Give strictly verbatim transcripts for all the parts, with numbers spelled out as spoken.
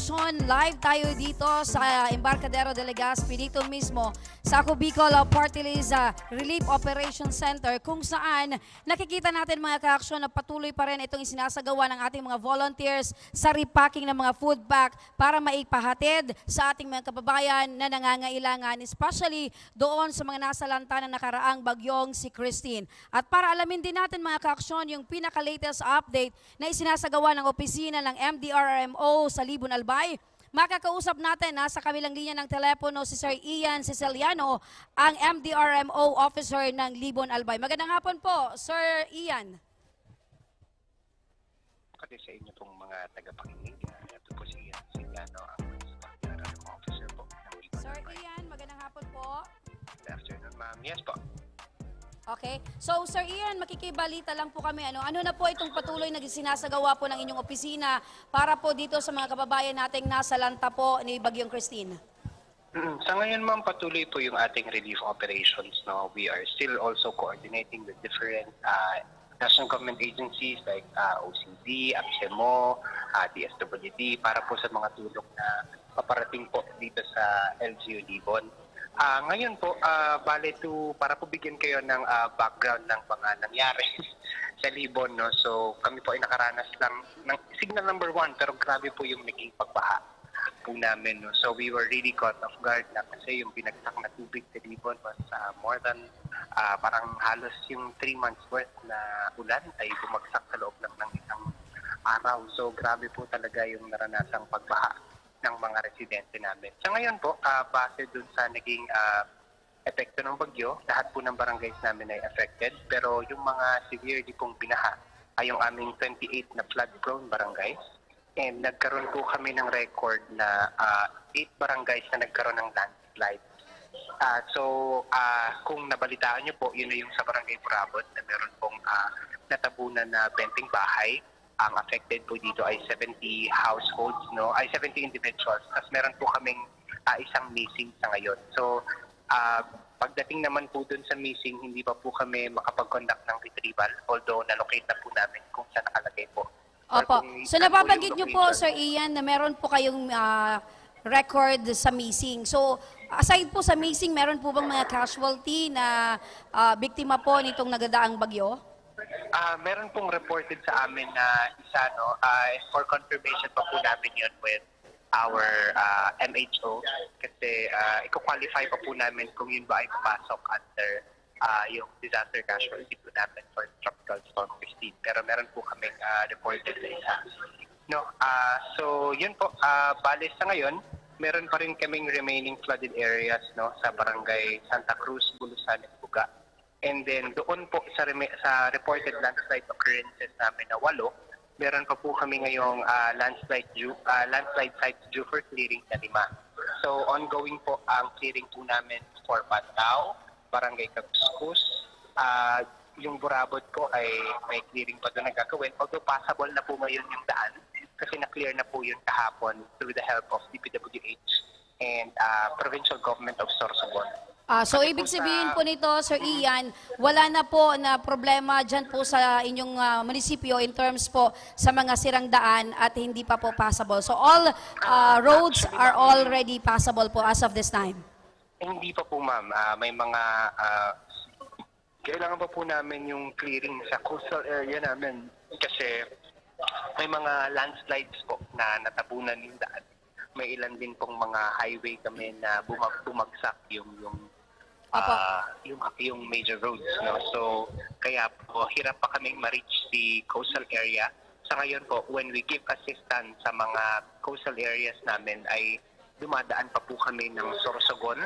Live tayo dito sa Embarcadero de Legazpi, dito mismo sa Ako Bicol, uh, Party List, uh, Relief Operation Center, kung saan nakikita natin, mga kaaksyon, na patuloy pa rin itong isinasagawa ng ating mga volunteers sa repacking ng mga food pack para maipahatid sa ating mga kababayan na nangangailangan, especially doon sa mga nasalanta ng nakaraang bagyong si Christine. At para alamin din natin, mga kaaksyon, yung pinaka-latest update na isinasagawa ng opisina ng M D R R M O sa Libon, Albay, makakausap natin, nasa kabilang linya ng telepono, si Sir Ian Siciliano, ang M D R M O officer ng Libon, Albay. Magandang hapon po, Sir Ian. Kasi sa inyo pong mga tagapakinig, ah, ito po si Ian Siciliano, ang M D R R M O officer po ng Libon, Sir Albay. Ian, magandang hapon po. Good afternoon, ma'am. Yes po. Okay. So, Sir Ian, makikibalita lang po kami. Ano, ano na po itong patuloy na sinasagawa po ng inyong opisina para po dito sa mga kababayan nating nasalanta po ni Bagyong Christine? Mm, sa ngayon, ma'am, patuloy po yung ating relief operations, no? We are still also coordinating with different, ah, national government agencies like, ah, O C D, APSEMO, ah, D S W D, para po sa mga tulong na paparating po dito sa L G U Libon. Ah, ngayon po, ah, bale to, para po bigyan kayo ng, ah, background ng mga nangyari sa Libon, no? So, kami po ay nakaranas lang ng signal number one, pero grabe po yung naging pagbaha po namin, no? So, we were really caught off guard na kasi yung binagsak na tubig sa Libon was, ah, more than, ah, parang halos yung three months worth na ulan ay bumagsak sa loob lang ng isang araw. So, grabe po talaga yung naranasang pagbaha ng mga residente namin. Sa ngayon po, ah, base dun sa naging, ah, epekto ng bagyo, lahat po ng barangays namin ay affected. Pero yung mga severely pong binaha ay yung aming twenty-eight na flood-prone barangays. And nagkaroon po kami ng record na, ah, eight barangays na nagkaroon ng landslide. Ah, so, ah, kung nabalitaan nyo po, yun na yung sa Barangay Burabot na meron pong, ah, natabunan na benteng bahay. Ang affected po dito ay seventy households, no? Ay, seventy individuals. Tapos meron po kaming, ah, isang missing sa ngayon. So, ah, pagdating naman po dun sa missing, hindi pa po kami makapag-conduct ng retrieval, although na-locate na po namin kung saan nakalagay po. Or Opo. kung So, saan po nababanggit yung nyo po, location. Sir Ian, na meron po kayong ah, record sa missing. So, aside po sa missing, meron po bang mga casualty na ah, biktima po nitong nagdaang bagyo? Ah, meron pong reported sa amin na isa, no? Ah, for confirmation pa po namin yun with our, ah, M H O. Kasi, ah, i-qualify pa po namin kung yun ba ay papasok under, ah, yung disaster casualty po namin for Tropical Storm Christine. Pero meron po kaming, ah, reported na isa. No, ah, so yun po, ah, bale sa ngayon, meron pa rin kaming remaining flooded areas, no, sa Barangay Santa Cruz, Bulusan, and Buga. And then doon po sa reme-, sa reported landslide occurrences namin na walo, meron pa po kami ngayong, ah, landslide due, ah, landslide sites due for clearing na lima. So ongoing po ang clearing po namin for Pantao, Barangay Kakuskus. Ah, yung Burabot po ay may clearing pa doon na gagawin. Although passable na po ngayon yung daan kasi na-clear na po yun kahapon through the help of D P W H and, ah, Provincial Government of Sorsogon. Ah, so, Kasi ibig po sa sabihin po nito, Sir Ian, wala na po na problema dyan po sa inyong ah, munisipyo in terms po sa mga sirang daan at hindi pa po passable. So, all ah, roads are already passable po as of this time. Hindi pa po, ma'am. Ah, may mga, ah, kailangan pa po namin yung clearing sa coastal area namin kasi may mga landslides po na natabunan yung daan. May ilan din pong mga highway kami na bumag-, bumagsak yung, yung, Apo. ah, yung, yung major roads, no? So, kaya po, hirap pa kaming ma-reach the coastal area. Sa ngayon po, when we give assistance sa mga coastal areas namin, ay dumadaan pa po kami ng Sorsogon,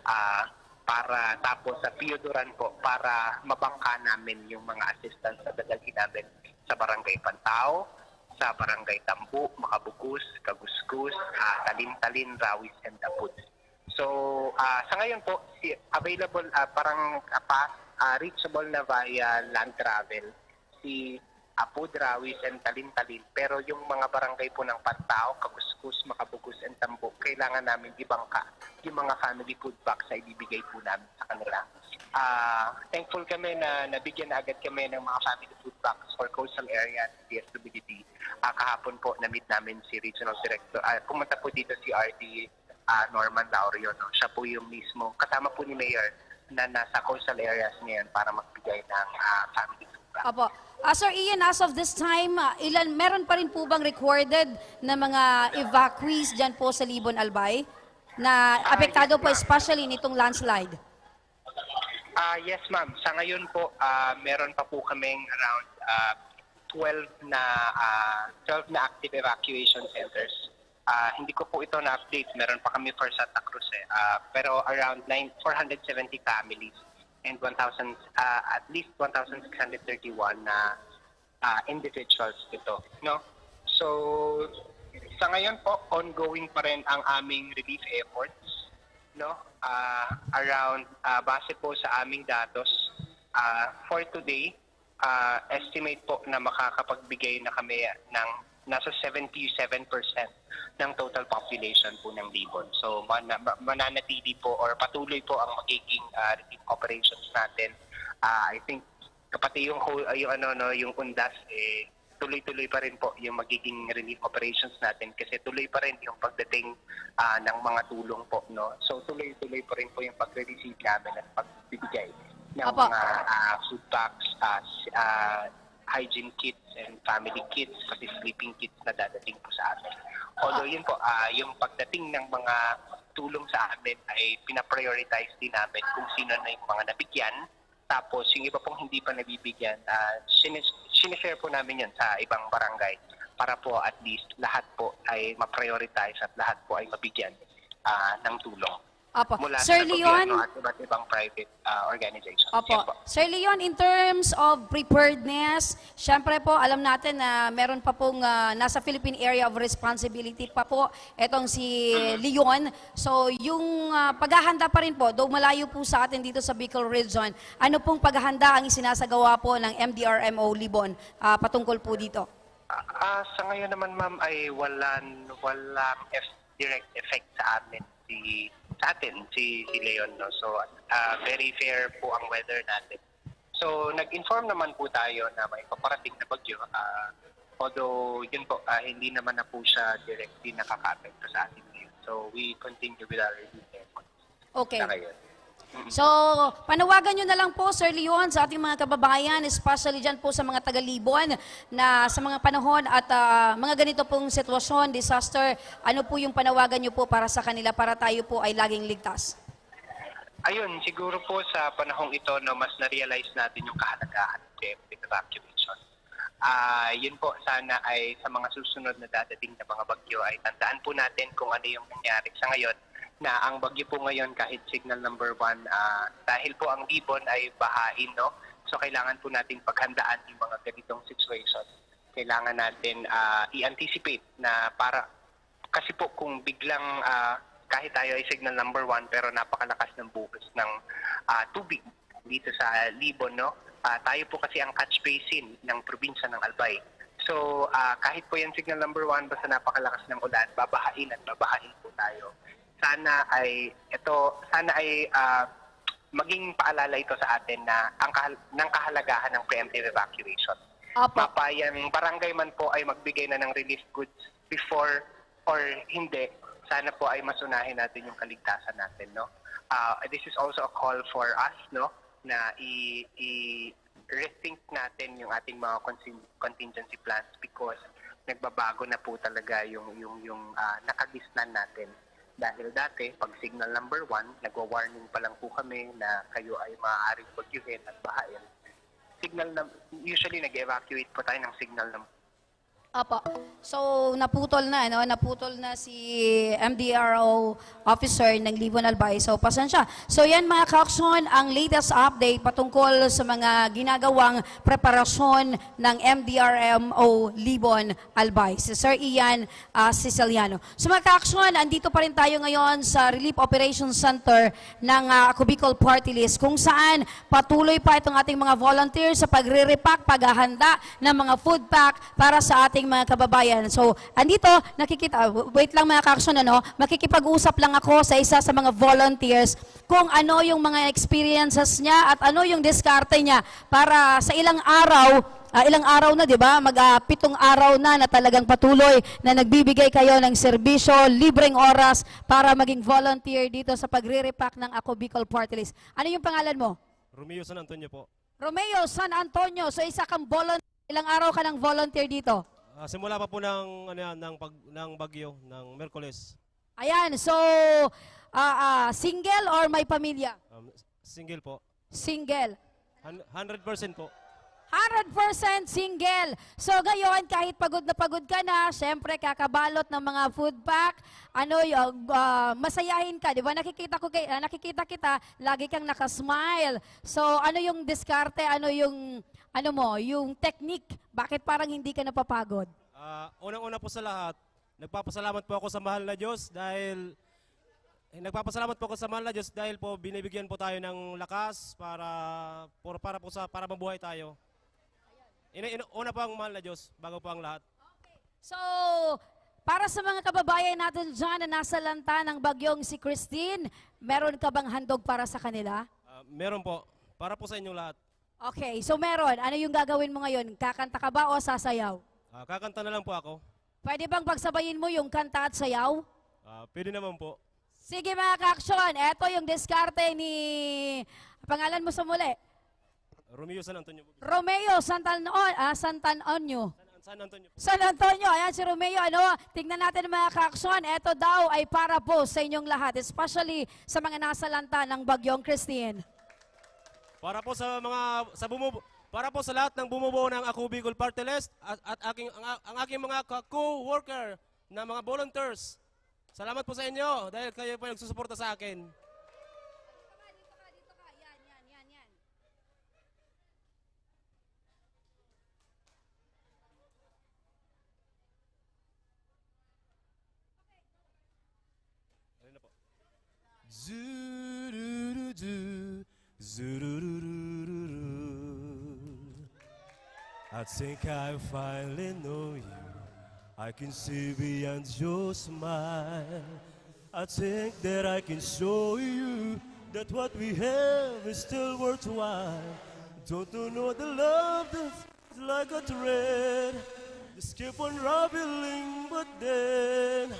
ah, para tapos sa Pioduran po para mabangka namin yung mga assistance na dadalhin namin sa Barangay Pantao, sa Barangay Tambo, Makabugos, Kagusgus, ah, Talintalin, Rawis, and Apud. So, ah, sa ngayon po, si available, ah, parang, ah, pass, ah, reachable na via land travel si Apud, Rawis, and Talintalin. Pero yung mga barangay po ng Pantao, Kagusgus, Bus, Makabugos, and Tambo, kailangan namin ibangka yung mga family food packs na ibibigay po namin sa kanila. Ah, thankful kami na nabigyan na agad kami ng mga family food packs for coastal area ng D S W D. Ah, kahapon po, na-meet namin si Regional Director, ah, pumunta po dito si R D, ah, Norman Laurio, no? Siya po yung mismo, kasama po ni Mayor, na nasa coastal areas ngayon para magbigay ng, ah, family food packs. Opo. Ah, Sir Ian, as of this time, ah, ilan, meron pa rin po bang recorded na mga evacuees dyan po sa Libon, Albay? Na Ah, apektado yes, po, ma'am. especially nitong landslide? Ah, yes, ma'am. Sa ngayon po, ah, meron pa po kaming around, ah, twelve na, ah, twelve na active evacuation centers. Ah, hindi ko po ito na-update. Meron pa kami for Santa Cruz, eh. Ah, pero around nine, four hundred seventy families and one thousand, ah, at least one thousand six hundred thirty-one na, ah, individuals ito, no? So, sa ngayon po, ongoing pa rin ang aming relief efforts, no? Ah, around, ah, base po sa aming datos, ah, for today, ah, estimate po na makakapagbigay na kami ng nasa seventy-seven percent ng total population po ng Libon. So, mana-, ma-, mananatili po or patuloy po ang magiging, ah, relief operations natin. Ah, I think, pati yung whole, ah, yung ano, no, yung UNDAS, eh, tuloy-tuloy pa rin po yung magiging relief operations natin kasi tuloy pa rin yung pagdating, ah, ng mga tulong po, no? So, tuloy-tuloy pa rin po yung pag-receive namin at pagbibigay ng Opo. mga, ah, food packs, ah, s-, ah, hygiene kits and family kits, pati sleeping kits na dadating po sa amin. Although Ah. yun po, ah, yung pagdating ng mga tulong sa amin ay pinaprioritize din namin kung sino na yung mga nabigyan. Tapos yung iba pong hindi pa nabibigyan, ah, sinis-, sinishare po namin yun sa ibang barangay para po at least lahat po ay ma-prioritize at lahat po ay mabigyan, ah, ng tulong Opo. mula Sir sa Leon? gobyerno at iba't ibang private, ah, organizations. Opo. Yan po. Sir Leon, in terms of preparedness, syempre po, alam natin na meron pa pong, ah, nasa Philippine Area of Responsibility pa po itong si Mhm. Leon. So, yung, ah, paghahanda pa rin po, though malayo po sa atin dito sa Bicol Region, ano pong paghahanda ang isinasagawa po ng M D R M O Libon, ah, patungkol po dito? Ah, ah, sa ngayon naman, ma'am, ay walang, walang eff-, direct effect sa amin si, sa atin, si, si Leon, no? So, ah, very fair po ang weather natin. So, nag-inform naman po tayo na may paparating na bagyo. Ah, although, yun po, ah, hindi naman na po siya directly nakakaapekto sa atin ngayon. So, we continue with our relief efforts Okay. sa ngayon. Mhm. So, panawagan nyo na lang po, Sir Leon, sa ating mga kababayan, especially dyan po sa mga taga-Libon, na sa mga panahon at, ah, mga ganito pong sitwasyon, disaster, ano po yung panawagan nyo po para sa kanila, para tayo po ay laging ligtas? Ayun, siguro po sa panahong ito, no, mas na-realize natin yung kahalagahan ng preemptive evacuation. Ah, yun po, sana ay sa mga susunod na dadating na mga bagyo ay tandaan po natin kung ano yung nangyari sa ngayon, na ang bagyo po ngayon, kahit signal number one, ah, dahil po ang Libon ay bahain, no? So, kailangan po natin paghandaan yung mga ganitong situation. Kailangan natin, ah, i-anticipate na para, kasi po kung biglang, ah, kahit tayo ay signal number one pero napakalakas ng buhos ng, ah, tubig dito sa Libon, no? Ah, tayo po kasi ang catch basin ng probinsya ng Albay. So, ah, kahit po yan signal number one, basta napakalakas ng ulan, babahain at babahain po tayo. Sana ay, ito, sana ay, ah, maging paalala ito sa atin na ang kahal-, ng kahalagahan ng preemptive evacuation. Opo. Mapayang barangay man po ay magbigay na ng relief goods before or hindi, sana po ay mas unahin natin yung kaligtasan natin, no? Ah, this is also a call for us, no, na i-, i-rethink natin yung ating mga consin-, contingency plans because nagbabago na po talaga yung, yung, yung, ah, nakagisnan natin. Dahil dati, pag signal number one, nagwa-warning pa lang po kami na kayo ay maaaring bagyuhin at bahain. Signal na, usually nag-evacuate po tayo ng signal ng Opo. So, naputol na, ano? Naputol na si M D R O officer ng Libon Albay. So, pasensya. So, yan, mga ka-aksyon, ang latest update patungkol sa mga ginagawang preparasyon ng M D R M O Libon Albay. Si Sir Ian, ah, Siciliano. So, mga ka-aksyon, andito pa rin tayo ngayon sa Relief Operations Center ng, ah, Ako Bicol Party List, kung saan patuloy pa itong ating mga volunteers sa pagre-repack, paghahanda ng mga food pack para sa ating mga kababayan. So, andito, nakikita, wait lang mga ka-action, ano, makikipag-usap lang ako sa isa sa mga volunteers kung ano yung mga experiences niya at ano yung diskarte niya para sa ilang araw, ah, ilang araw na, di ba? Mag, ah, pitong araw na na talagang patuloy na nagbibigay kayo ng serbisyo, libreng oras para maging volunteer dito sa pagre-repack ng Ako Bicol Party List. Ano yung pangalan mo? Romeo San Antonio po. Romeo San Antonio. So, isa kang volunteer. Ilang araw ka ng volunteer dito? Ah, simula pa po ng, ano yan, ng, pag, ng bagyo, ng Merkules. Ayan, so, ah, ah, single or may pamilya? Um, single po. Single. Hun- hundred percent po. Hundred percent single. So ngayon, kahit pagod na pagod ka na, syempre kakabalot ng mga food pack, ano, y- ah, masayahin ka, di ba? Nakikita ko kay, ah, nakikita kita, lagi kang nakasmile. So ano yung diskarte, ano yung, ano mo, yung technique, bakit parang hindi ka napapagod? Ah, unang-una po sa lahat, nagpapasalamat po ako sa mahal na Diyos dahil eh, nagpapasalamat po ako sa mahal na Diyos dahil po binibigyan po tayo ng lakas para para, para po sa para mabuhay tayo. Ina, ina, una po ang mahal na Diyos bago po ang lahat. So, para sa mga kababayan natin dyan na nasa lanta ng bagyong si Christine, meron ka bang handog para sa kanila? Ah, meron po. Para po sa inyong lahat. Okay, so meron. Ano yung gagawin mo ngayon? Kakanta ka ba o sasayaw? Ah, kakanta na lang po ako. Pwede bang pagsabayin mo yung kanta at sayaw? Ah, pwede naman po. Sige mga ka-action, eto yung diskarte ni... Pangalan mo sa muli? Romeo San Antonio po. Romeo Santan ah, Santan Onyo. San, San Antonio po. San Antonio, ayan si Romeo. Ano? Tingnan natin mga ka-action. Eto daw ay para po sa inyong lahat, especially sa mga nasa lanta ng Bagyong Christine. Para po sa mga sa bumubu, para po sa lahat ng bumubuo ng Ako Bicol Party List at, at aking ang, ang aking mga ka- co-worker na mga volunteers. Salamat po sa inyo dahil kayo po nagsusuporta sa akin. Ano na po? Zururudu, zurururururu. I think I finally know you. I can see beyond your smile. I think that I can show you that what we have is still worthwhile. Don't you know the love that's like a thread? Just keep on traveling, but then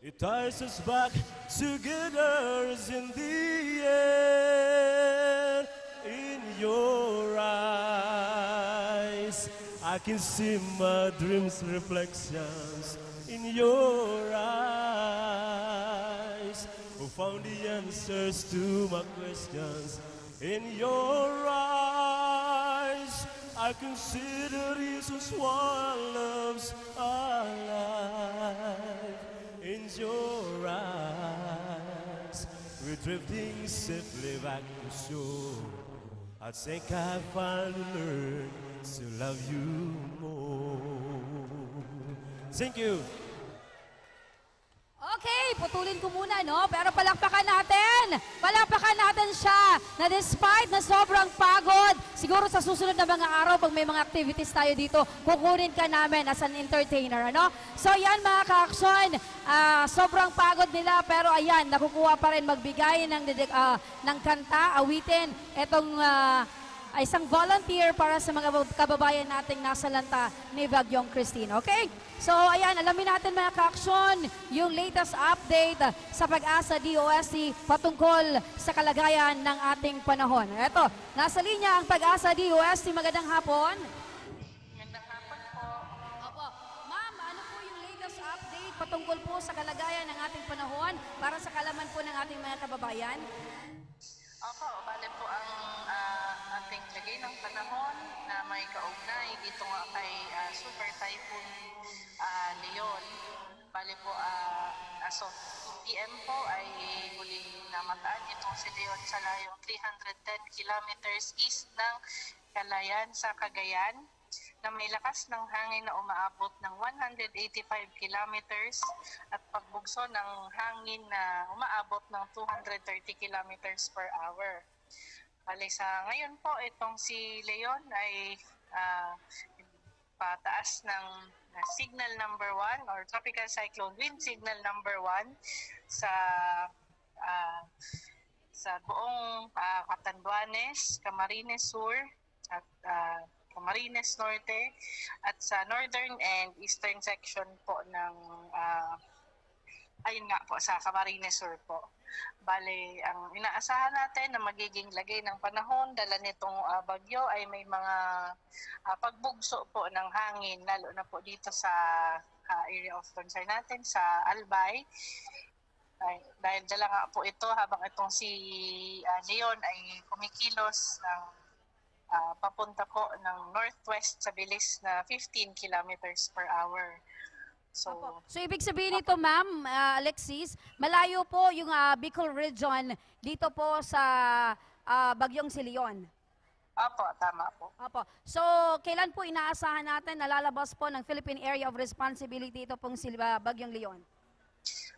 it ties us back together in the end. In your eyes, I can see my dreams reflections. In your eyes, who found the answers to my questions. In your eyes, I can see the reasons why love's alive. In your eyes, we're drifting safely back to shore. I think I finally learned to love you more. Thank you. Okay, putulin ko muna, no? Pero palakpakan natin! Palakpakan natin siya na despite na sobrang pagod, siguro sa susunod na mga araw, pag may mga activities tayo dito, kukunin ka namin as an entertainer, ano? So yan, mga ka-action, ah, sobrang pagod nila, pero ayan, nakukuha pa rin magbigay ng, dedik- ah, ng kanta, awitin, etong ah, isang volunteer para sa mga kababayan nating nasa lanta ni Bagyong Christine. Okay? So, ayan, alamin natin mga ka-action, yung latest update sa PAGASA DOST patungkol sa kalagayan ng ating panahon. Eto, nasa linya ang PAGASA DOST. Magandang hapon. Magandang hapon po. Opo. Ma'am, ano po yung latest update patungkol po sa kalagayan ng ating panahon para sa kalaman po ng ating mga kababayan? Opo, bale po ang ah, ating lagay ng panahon na may kaugnay dito nga kay ah, Super Typhoon ah, Leon. Bale po, ah, as of two p.m. po ay huling namataan itong si Leon sa layong three hundred ten kilometers east ng Calayan sa Cagayan, na may lakas ng hangin na umaabot ng one hundred eighty-five kilometers at pagbugso ng hangin na umaabot ng two hundred thirty kilometers per hour. Bale, sa ngayon po, itong si Leon ay ah, pataas ng na signal number one or tropical cyclone wind signal number one sa, ah, sa buong, ah, Catanduanes, Camarines Sur, at, ah, Camarines Norte, at sa northern and eastern section po ng, ah, ayun nga po, sa Camarines Sur po. Bale, ang inaasahan natin na magiging lagay ng panahon dala nitong, ah, bagyo ay may mga, ah, pagbugso po ng hangin, lalo na po dito sa, ah, area of concern natin, sa Albay. Ay, dahil dala nga po ito habang itong si, ah, Leon ay kumikilos ng, ah, papunta po ng northwest sa bilis na fifteen kilometers per hour. So, Opo. So, ibig sabihin nito, ma'am, ah, Alexis, malayo po yung, ah, Bicol region dito po sa, ah, bagyong si Leon. Opo, tama po. Opo. So, kailan po inaasahan natin na lalabas po ng Philippine Area of Responsibility ito pong si, ah, bagyong Leon?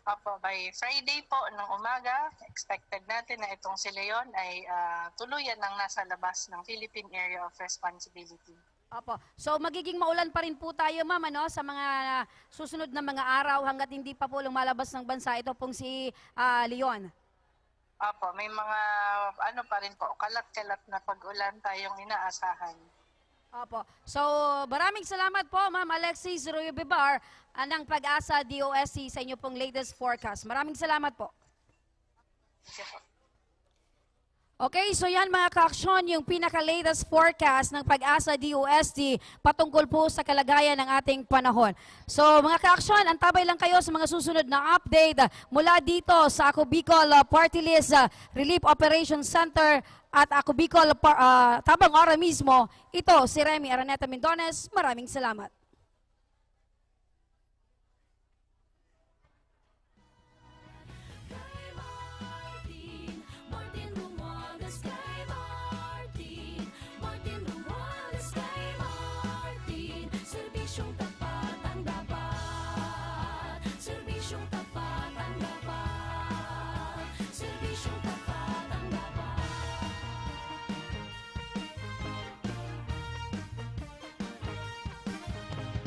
Opo, by Friday po ng umaga, expected natin na itong si Leon ay, ah, tuluyan ng nasa labas ng Philippine Area of Responsibility. Opo. So, magiging maulan pa rin po tayo, ma'am, ano, sa mga susunod na mga araw hangga't hindi pa po lumalabas ng bansa ito pong si, ah, Leon. Opo, may mga ano pa rin po, kalat-kalat na pag-ulan tayong inaasahan. Opo. So, maraming salamat po, Ma'am Alexis Ruibibar, ah, ng PAGASA D O S T sa inyo pong latest forecast. Maraming salamat po. Thank you po. Okay, so yan mga ka-aksyon, yung pinaka-latest forecast ng PAGASA D O S T patungkol po sa kalagayan ng ating panahon. So mga ka-aksyon, antabay lang kayo sa mga susunod na update mula dito sa Ako Bicol, ah, Party List, ah, Relief Operation Center at Ako Bicol, par-, ah, Tabang Ora mismo. Ito si Remy Araneta Mendones. Maraming salamat. Kay Martin, Martin Romualdez kay Martin, Martin Romualdez kay Martin, serbisyong tapat ang dapat, serbisyong tapat ang dapat, serbisyong tapat ang dapat.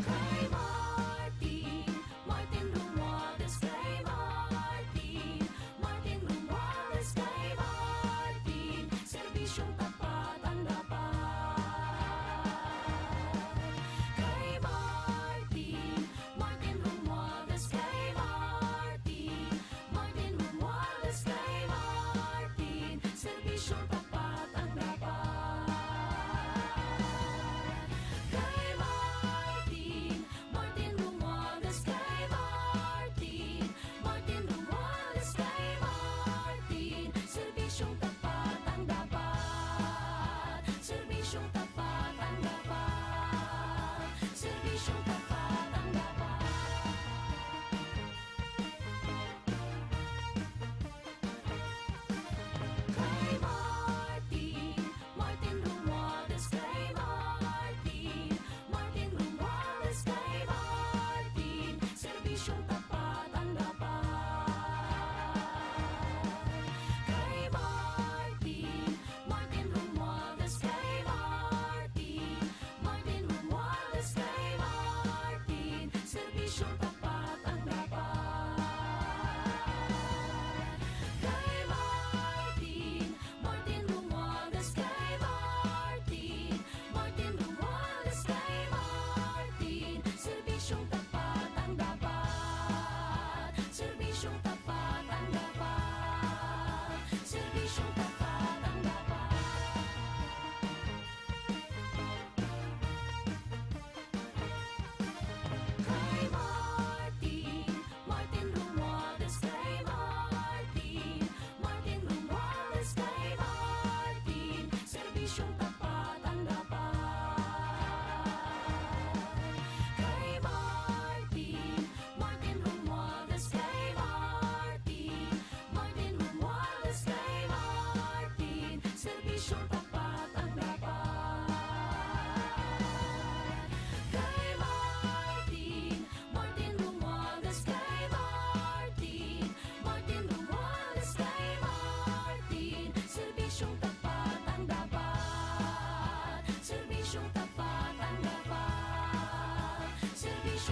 Kay Martin, Martin Romualdez kay Martin, Martin Romualdez kay Martin, serbisyong tapat ang dapat. Kay Martin, Martin Romualdez kay Martin, Martin Romualdez kay Martin, serbisyong tapat ang dapat. Kay Martin, Martin Romualdez kay Martin, Martin Romualdez kay Martin, serbisyong tapat ang dapat, serbisyong tapat ang dapat, serbisyong tapat ang dapat. Kay Martin, Martin Romualdez kay Martin, Martin Romualdez kay Martin, serbisyong tapat ang dapat. Kay Martin, Martin Romualdez kay Martin, Martin Romualdez kay Martin, serbisyong tapat ang dapat. Kay Martin, Martin Romualdez kay Martin, Martin Romualdez kay Martin, serbisyong tapat ang dapat, serbisyong tapat ang dapat, serbisyong tapat ang dapat. Kay Martin, Martin Romualdez kay Martin, Martin Romualdez kay Martin, serbisyong tapat ang dapat. Kay Martin, Martin Romualdez kay Martin, Martin Romualdez kay Martin, serbisyong tapat ang dapat. Kay Martin, Martin Romualdez kay Martin, Martin Romualdez kay Martin, serbisyong tapat ang dapat, serbisyong tapat ang dapat, serbisyong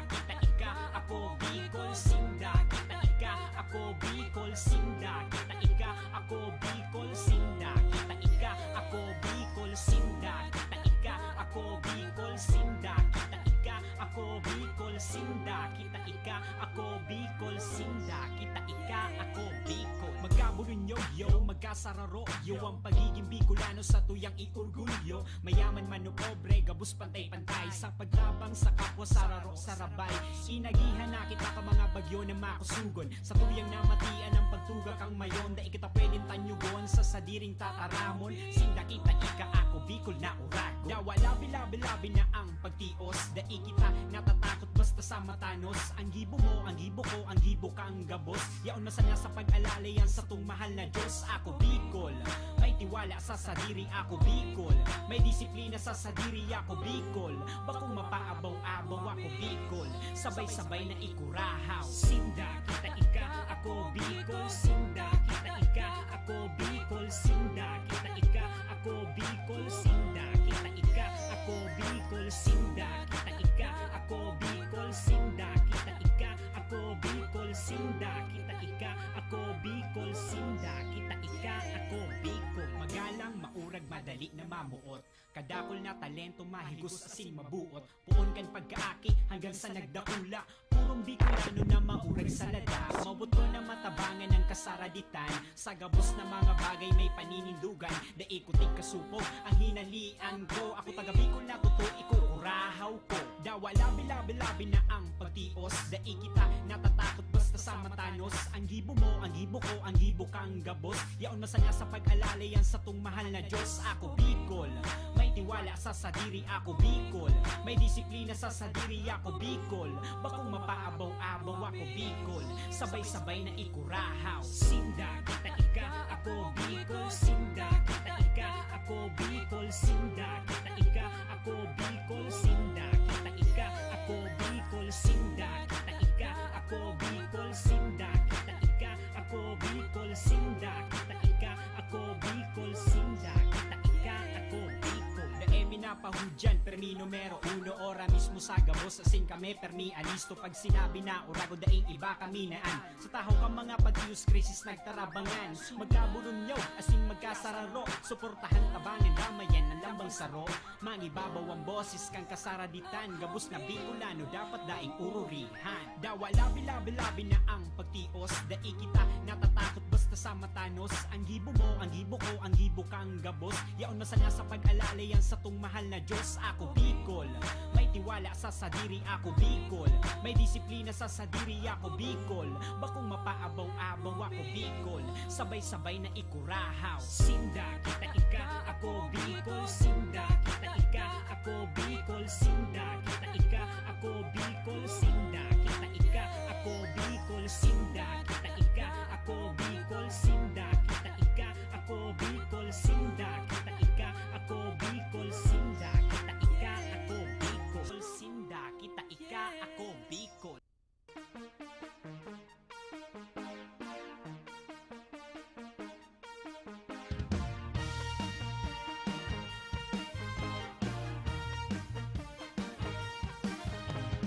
Kita ika, ako Bicol, sinda. Kita ika, ako Bicol, sinda. Kita ika, ako Bicol, sinda. Kita ika, ako Bicol, sinda. Kita ika, ako Bicol, sinda. Kita ika, ako Bicol, sinda. Kita ika, ako Bicol, sinda. Kita ika, ako Bicol. Magkabulunyo, yo, magkasararo, yo, ang pagiging Bicolano sa tuyang iorgulyo. Mayaman man o pobre, gabos pantay-pantay sa pagtabang sa kapwa, sararo, sarabay. Inagihan na kita ka mga bagyo na makusugon. Sa tuyang namatian ang pagtuga kang mayon, dai kita pwedeng tanyugon sa sadiring tataramon. Sinda kita ika, ako Bicol na uragon. Dawa labi-labi-labi na ang pagtios, dai kita natatakot basta sa matanos. Ang gibo mo, ang gibo ko, ang gibo kang gabos. Yaon masana sa pag-alala yan satong mahal na Diyos. Ako Bicol, may tiwala sa sadiri, ako Bicol. May disiplina sa sadiri, ako Bicol. Bakong mapaabaw-abaw, ako Bicol. Sabay-sabay na ikurahaw. Sinda, kita ika, ako Bicol. Sinda, kita ika, ako Bicol. Sinda, kita ika, ako Bicol. Sinda, kita ika, ako Bicol. Sinda, kita ika, ako Bicol. Sinda, kita ika, ako Bicol. Sinda, kita ika, ako Bicol. Sinda, kita ika, ako Bicol. Magalang, maurag, madali na mamuot. Kadakul na talento, mahigos asin mabuot. Poon kan pagkaaki hanggang sa nagdakula. Purong Bicolano na maurag sa ladas. Mawot ko na matabangan ang kasaraditan. Sa gabos na mga bagay may paninindugan. Dai ko tigkasupog ang hinalian ko. Ako taga Bicol na totoo, ikukurahaw ko. Dawa labi-labi-labi na ang pagtios. Dai kita natatakot basta sa matanos. Ang gibo mo, ang gibo ko, ang gibo kang gabos. Yaon masana sa pag-alala yan satong mahal na Diyos. Ako Bicol, may tiwala sa sadiri, ako Bicol. May disiplina sa sadiri, ako Bicol. Bakong mapaabaw-abaw, ako Bicol. Sabay-sabay na ikurahaw. Sinda, kita ika, ako Bicol. Sinda, kita ika, ako Bicol. Sinda, kita ika, ako Bicol. Sinda, kita ika, ako Bicol. Sinda, kita ika, ako Bicol. Sinda, kita ika, ako Bicol. Sinda, kita ika, ako Bicol. Sinda, kita ika, ako Bicol. Dai mi napahudyan, permi numero uno, ora mismo sa gabos asin kami permi alisto. Pag sinabi na uragon, daing iba kami naan. Sa tahaw kan mga pagtios, krisis nagtarabangan. Magkaburunyaw asin magkasararo, suportahan, tabangan, damayan an lambang saro. Mangibabaw an boses kan kasaraditan, gabos na Bicolano dapat daing ururihan. Dawa labi-labi-labi na ang pagtios, dai kita natatakot basta sa matanos. Ang gibo mo, ang gibo ko, ang gibo kang gabos. Yaon masana sa pag-alala yan satong mahal na Diyos. Ako Bicol, may tiwala sa sadiri, ako Bicol. May disiplina sa sadiri, ako Bicol. Bakong mapaabaw-abaw, ako Bicol. Sabay-sabay na ikurahaw. Sinda, kita ika, ako Bicol. Sinda, kita ika, ako Bicol. Sinda, kita ika, ako Bicol. Sinda, kita ika, ako Bicol. Sinda, kita ika, ako Bicol. Sinda, kita ika, ako Bicol. Sinda, kita ika, ako Bicol. Sinda, kita ika, ako Bicol. Sinda, kita ika, ako Bicol.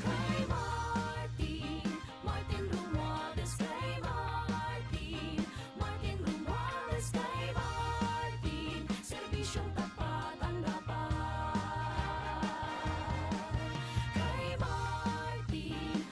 Kay Martin, Martin Romualdez, kay Martin, Martin Romualdez, kay Martin, serbisyong tapat ang dapat. Kay Martin,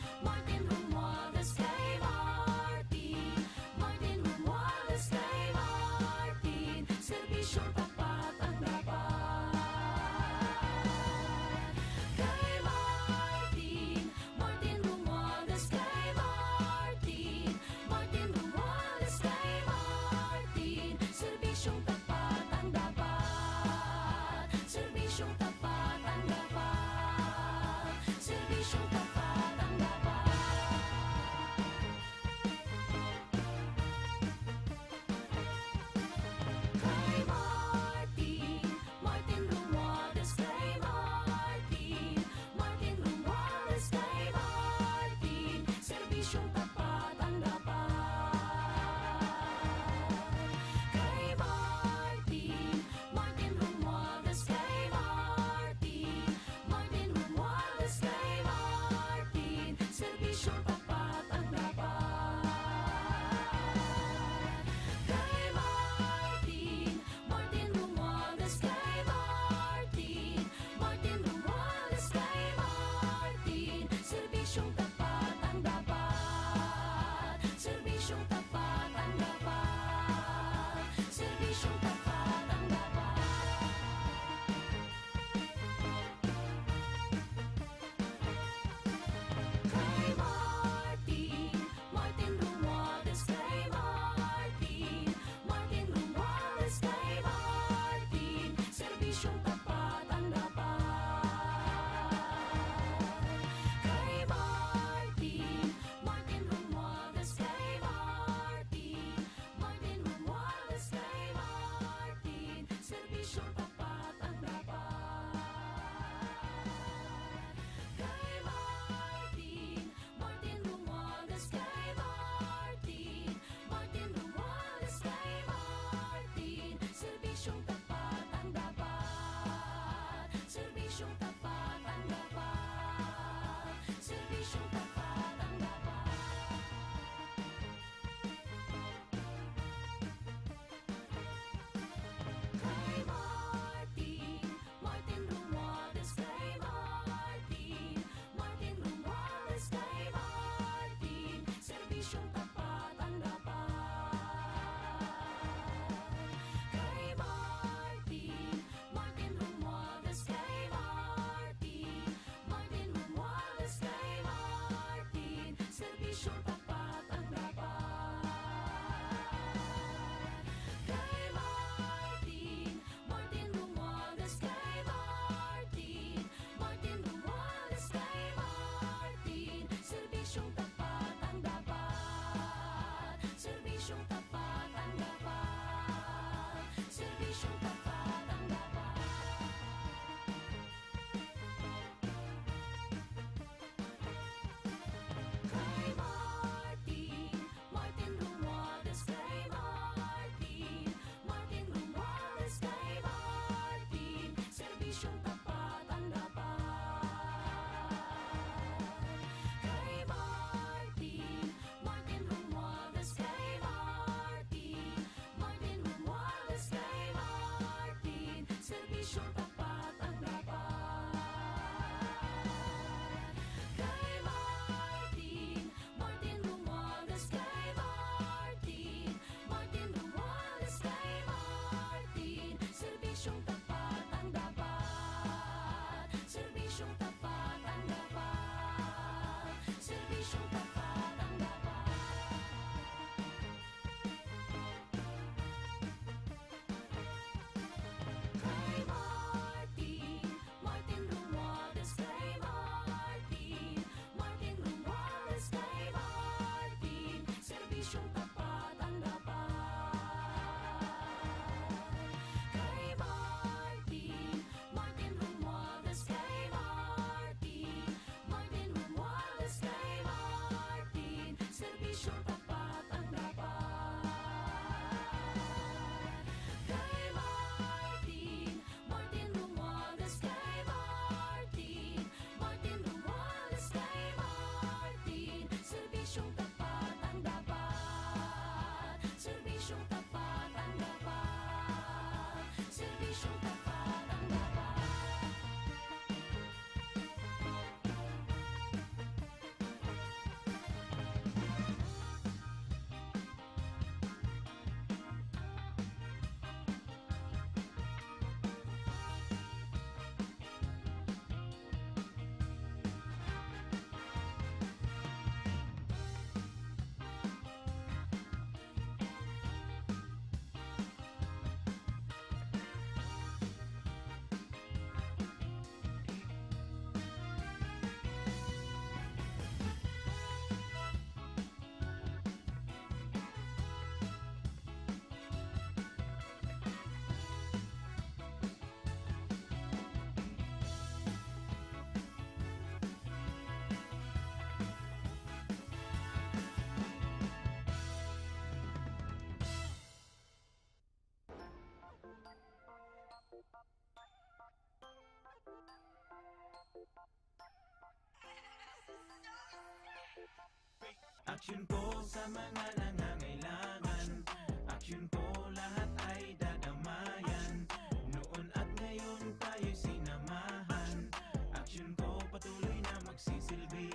Aksyon ko sa mga nangangailangan. Aksyon ko lahat ay dadamayan. Noon at ngayon tayo'y sinamahan. Aksyon ko patuloy na magsisilbi.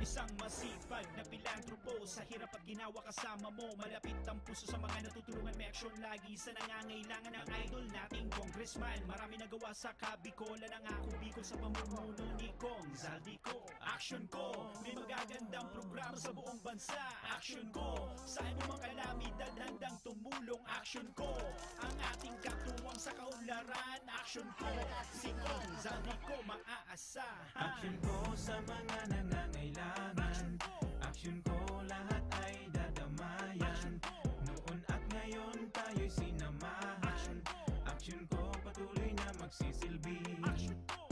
Isang masipag na pilantropo, sa hirap at ginawa kasama mo. Malapit ang puso sa mga natutulungan, may aksyon lagi sa nangangailangan. Ang idol nating congressman, marami nagawa sa Kabicol. Nangako Bicol sa pamumuno ni Cong Zaldy Co. Aksyon ko, may magagandang programa sa buong bansa. Aksyon ko, sa anumang kalamidad handang tumulong. Aksyon ko, ang ating katuwang sa kaunlaran. Aksyon ko, si Cong Zaldy Co maaasahan. Aksyon ko sa mga nangangailangan. Aksyon ko, lahat ay dadamayan. Noon at ngayon tayo'y sinamahan. Aksyon ko, patuloy na magsisilbi. Aksyon ko,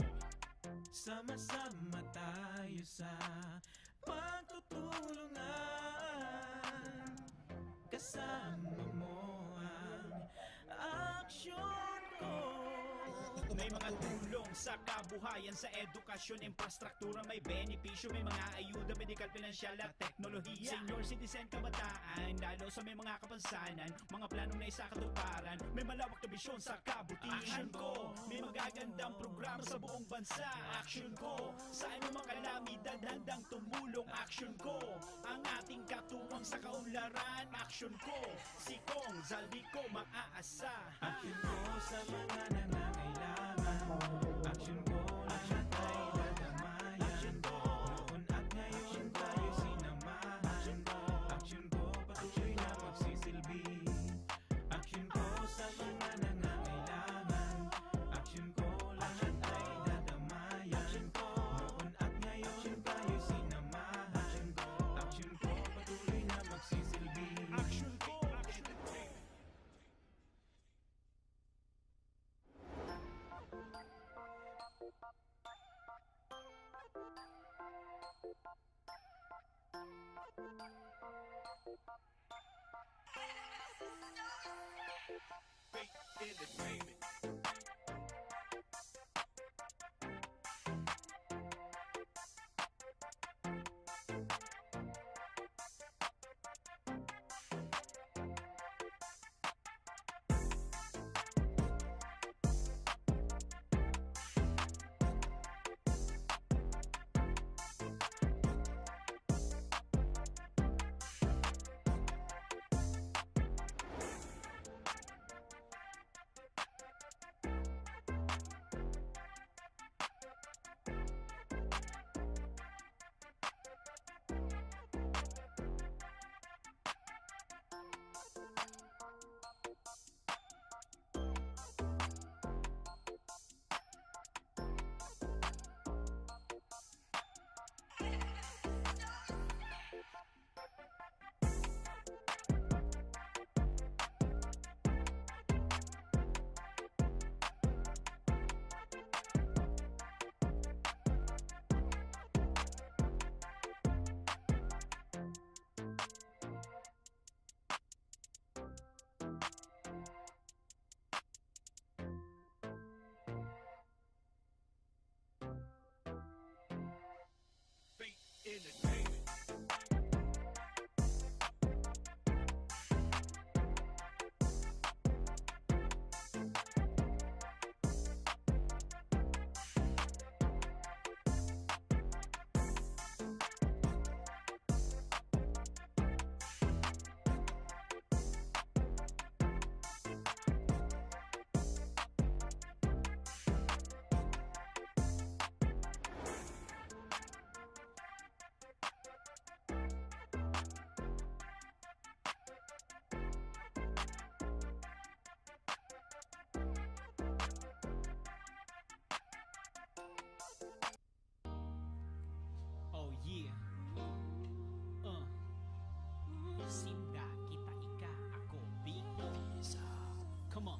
sama-sama tayo sa pagtutulungan. Kasama mo ang aksyon ko. May mga tulong sa kabuhayan, sa edukasyon, infrastruktura, may benepisyo, may mga ayuda, medikal, pinansyal at teknolohiya. Senior citizen, kabataan, lalo sa may mga kapansanan, mga planong naisakatuparan, may malawak na bisyon sa kabutihan. Aksyon ko, may magagandang programa sa buong bansa. Aksyon ko, sa anumang kalamidad handang tumulong. Aksyon ko, ang ating katuwang sa kaunlaran. Aksyon ko, si Cong Zaldy Co maaasahan. Aksyon ko sa mga nangangailangan. Aksyon ko, lahat ay dadamayan. Noon at ngayon tayo sinamahan. Aksyon ko, patuloy na magsisilbi. Aksyon ko sa mga nangangailangan. Aksyon ko, lahat ay dadamayan. Noon at ngayon tayo sinamahan. Aksyon ko, patuloy na magsisilbi. Aksyon ko, aksyon ko. Fake Entertainment. Fate Entertainment. Oh yeah. Uh. Sinda, kita, ika, ako, Bicol. Come on.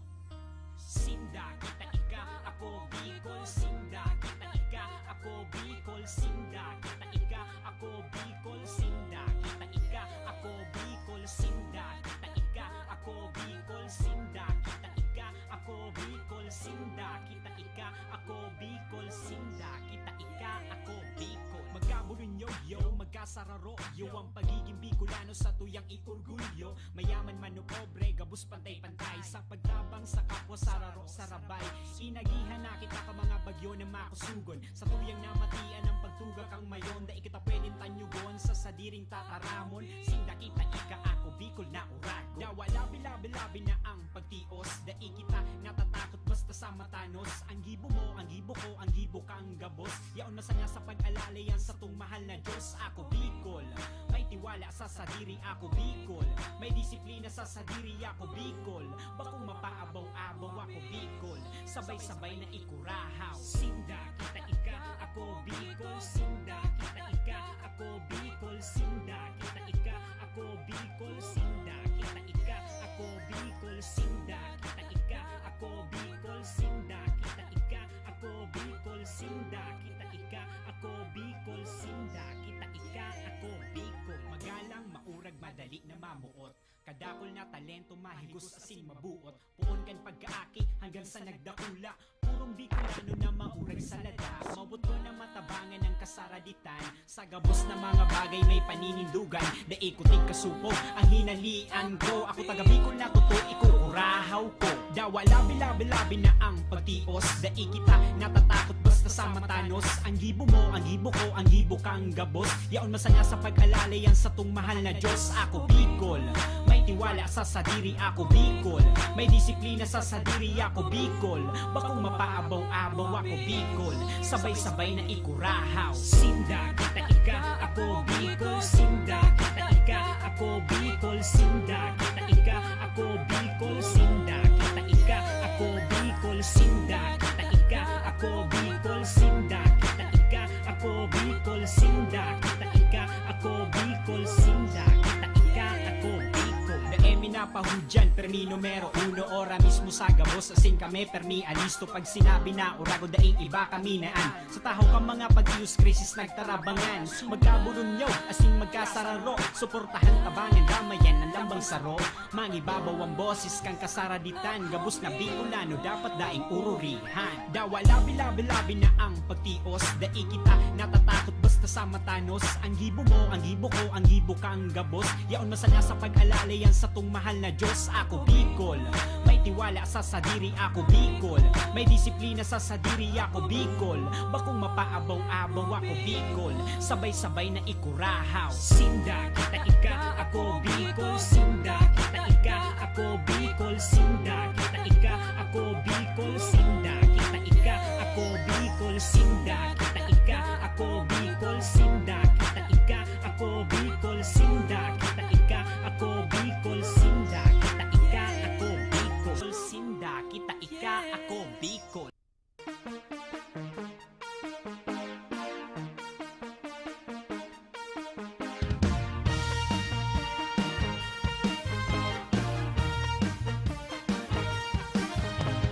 Sinda, kita, ika, ako, Bicol. Sinda, kita, ika, ako, Bicol. Sinda, kita, ika, ako, Bicol. Sinda, kita, ika, ako, Bicol. Sinda, kita, ika, ako, Bicol. Sinda, kita, ika, ako, Bicol. Sinda, kita, ika, ako, Bicol. Sinda, kita, ika, ako, Bicol. Magkabulunyo, yo, magka Sararo, yo ang pagiging Bicolano sa tuyang iorgulyo. Mayaman man o pobre, gabos pantay-pantay sa pagtabang sa kapwa, sararo, sarabay. Inagihan na kita ka mga bagyo na makusugon. Sa tuyang namatian ang pagtuga kang mayon, dai kita pwedeng tanyugon sa sadiring tataramon. Sinda kita ika, ako Bicol na uragon. Dawa labi-labi-labi na ang pagtios, dai kita natatakot basta sa matanos. Ang gibo mo, ang gibo ko, ang gibo kang gabos. Yaon masanga sa pag-alala yan sa tong mahal na Diyos. Ako Bicol, may tiwala sa sadiri, ako Bicol. May disiplina sa sadiri, ako Bicol. Bakong mapaabaw-abaw, ako Bicol. Sabay-sabay na ikurahaw. Sinda kita ika, ako Bicol. Sinda kita ika, ako Bicol. Sinda kita ika, ako Bicol. Sinda kita ika, ako Bicol. Sinda kita ika, ako Bicol. Sinda kita ika, ako Bicol. Sinda kita ika, ako Bicol. Sinda kita ika, ako Bicol. Magalang, maurag, madali na mamuot. Kadakul na talento, mahigos asin mabuot. Poon kan pagkaaki hanggang sa nagdakula. Purong Bicolano na maurag sa lada. Mawot ko na matabangan ang kasaraditan. Sa gabos na mga bagay may paninindugan. Dai ko tigkasupog ang hinalian ko. Ako taga Bicol na totoo, ikukurahaw ko. Dawa labi-labi-labi na ang pagtios. Dai kita natatakot basta sa matanos. Ang gibo mo, ang gibo ko, ang gibo kang gabos. Yaon masanga sa pag-alala yan sa tong mahal na Diyos. Ako Bicol, may tiwala sa sadiri, ako Bicol. May disiplina sa sadiri, ako Bicol. Bakong mapaabaw-abaw, ako Bicol. Sabay-sabay na ikurahaw. Sinda kita ika, ako Bicol. Sinda kita ika, ako Bicol. Sinda kita ika, ako Bicol. Sinda kita ika, ako Bicol. Sinda kita ika, ako Bicol. Sinda kita ika, ako Bicol. Sinda kita ika, ako Bicol. Sinda kita ika, ako Bicol. Dai mi napahudyan, permi numero uno, ora mismo sa gabos, asin kami permi alisto. Pag sinabi na uragon, daing iba kami naan. Sa tahaw kan mga pagtios, krisis nagtarabangan. Magkaburunyaw, asin magkasararo. Suportahan, tabangan, damayan ang lambang saro. Mangibabaw ang boses kan kasaraditan. Gabos na Bicolano, dapat daing ururihan. Dawa labi-labi-labi na ang pagtios. Dai kita natatakot basta sa matanos. Ang gibo mo, ang gibo ko, ang gibo kang gabos. Yaon masanga sa pag-alala yan sa tong mahal na Diyos. Ako Bicol, may tiwala sa sadiri, ako Bicol. May disiplina sa sadiri, ako Bicol. Bakong mapaabaw-abaw, ako Bicol. Sabay-sabay na ikurahaw. Sinda kita ika, ako Bicol. Sinda kita ika, ako Bicol. Sinda kita ika, ako Bicol. Sinda kita ika, ako Bicol. Sinda kita ika, ako Bicol. Sinda kita ika, ako Bicol. Sinda kita ika, ako Bicol. Sinda kita ika, ako Bicol. Sinda kita ika, ako Bicol.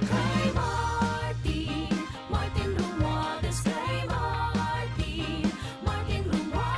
Kay Martin, Martin Romualdez, kay Martin, Martin Romualdez.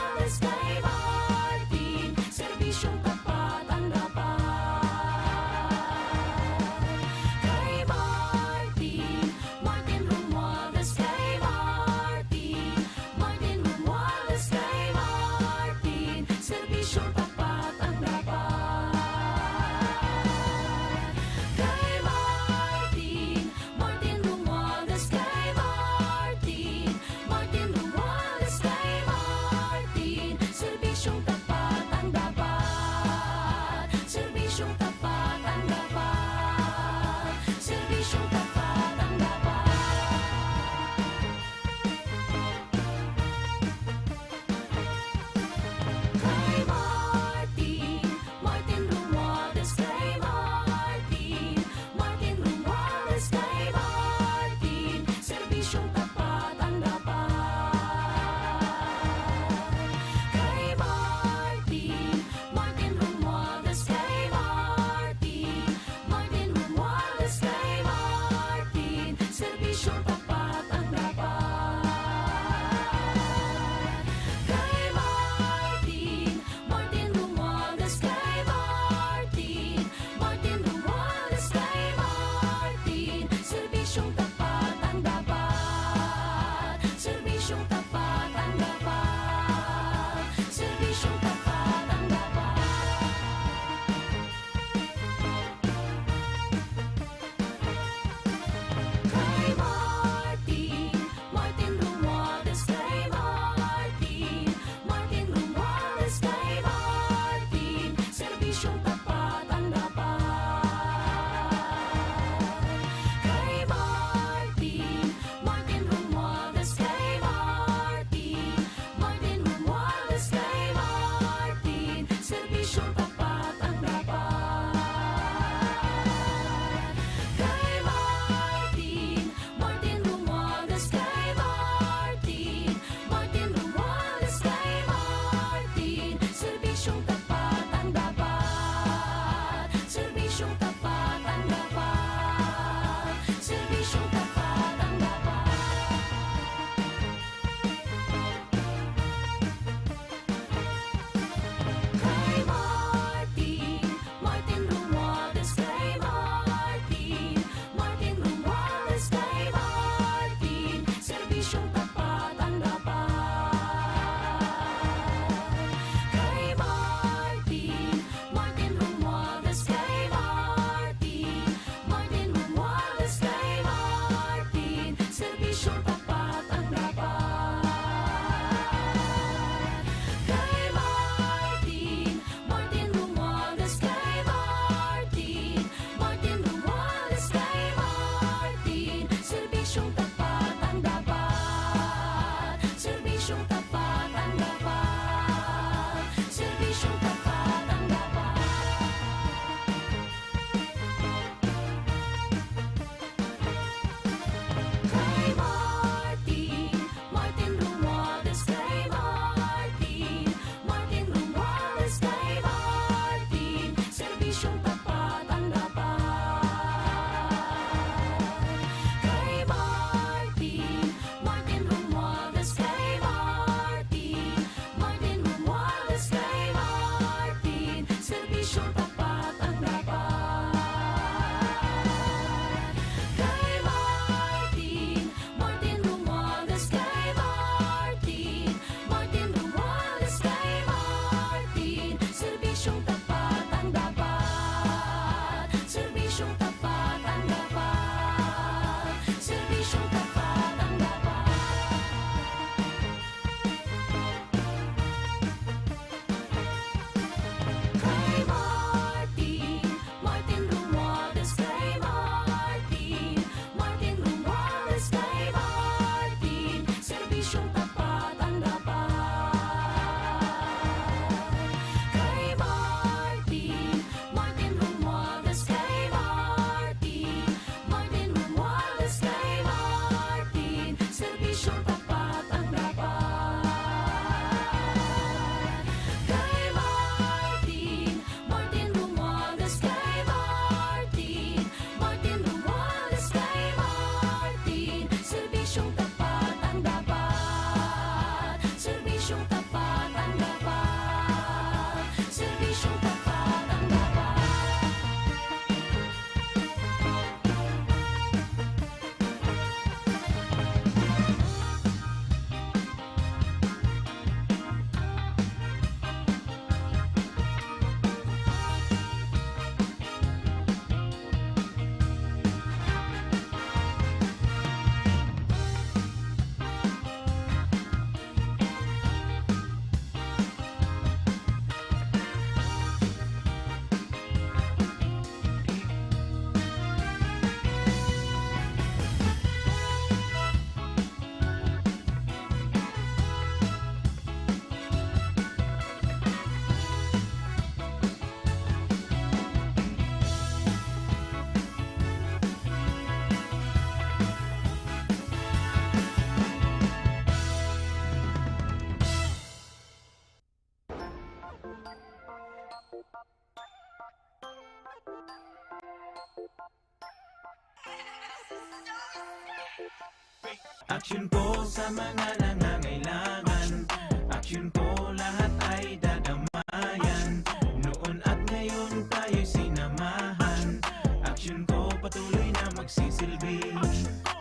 Aksyon ko sa mga nangangailangan. Aksyon ko lahat ay dadamayan. Noon at ngayon tayo'y sinamahan. Aksyon ko patuloy na magsisilbi.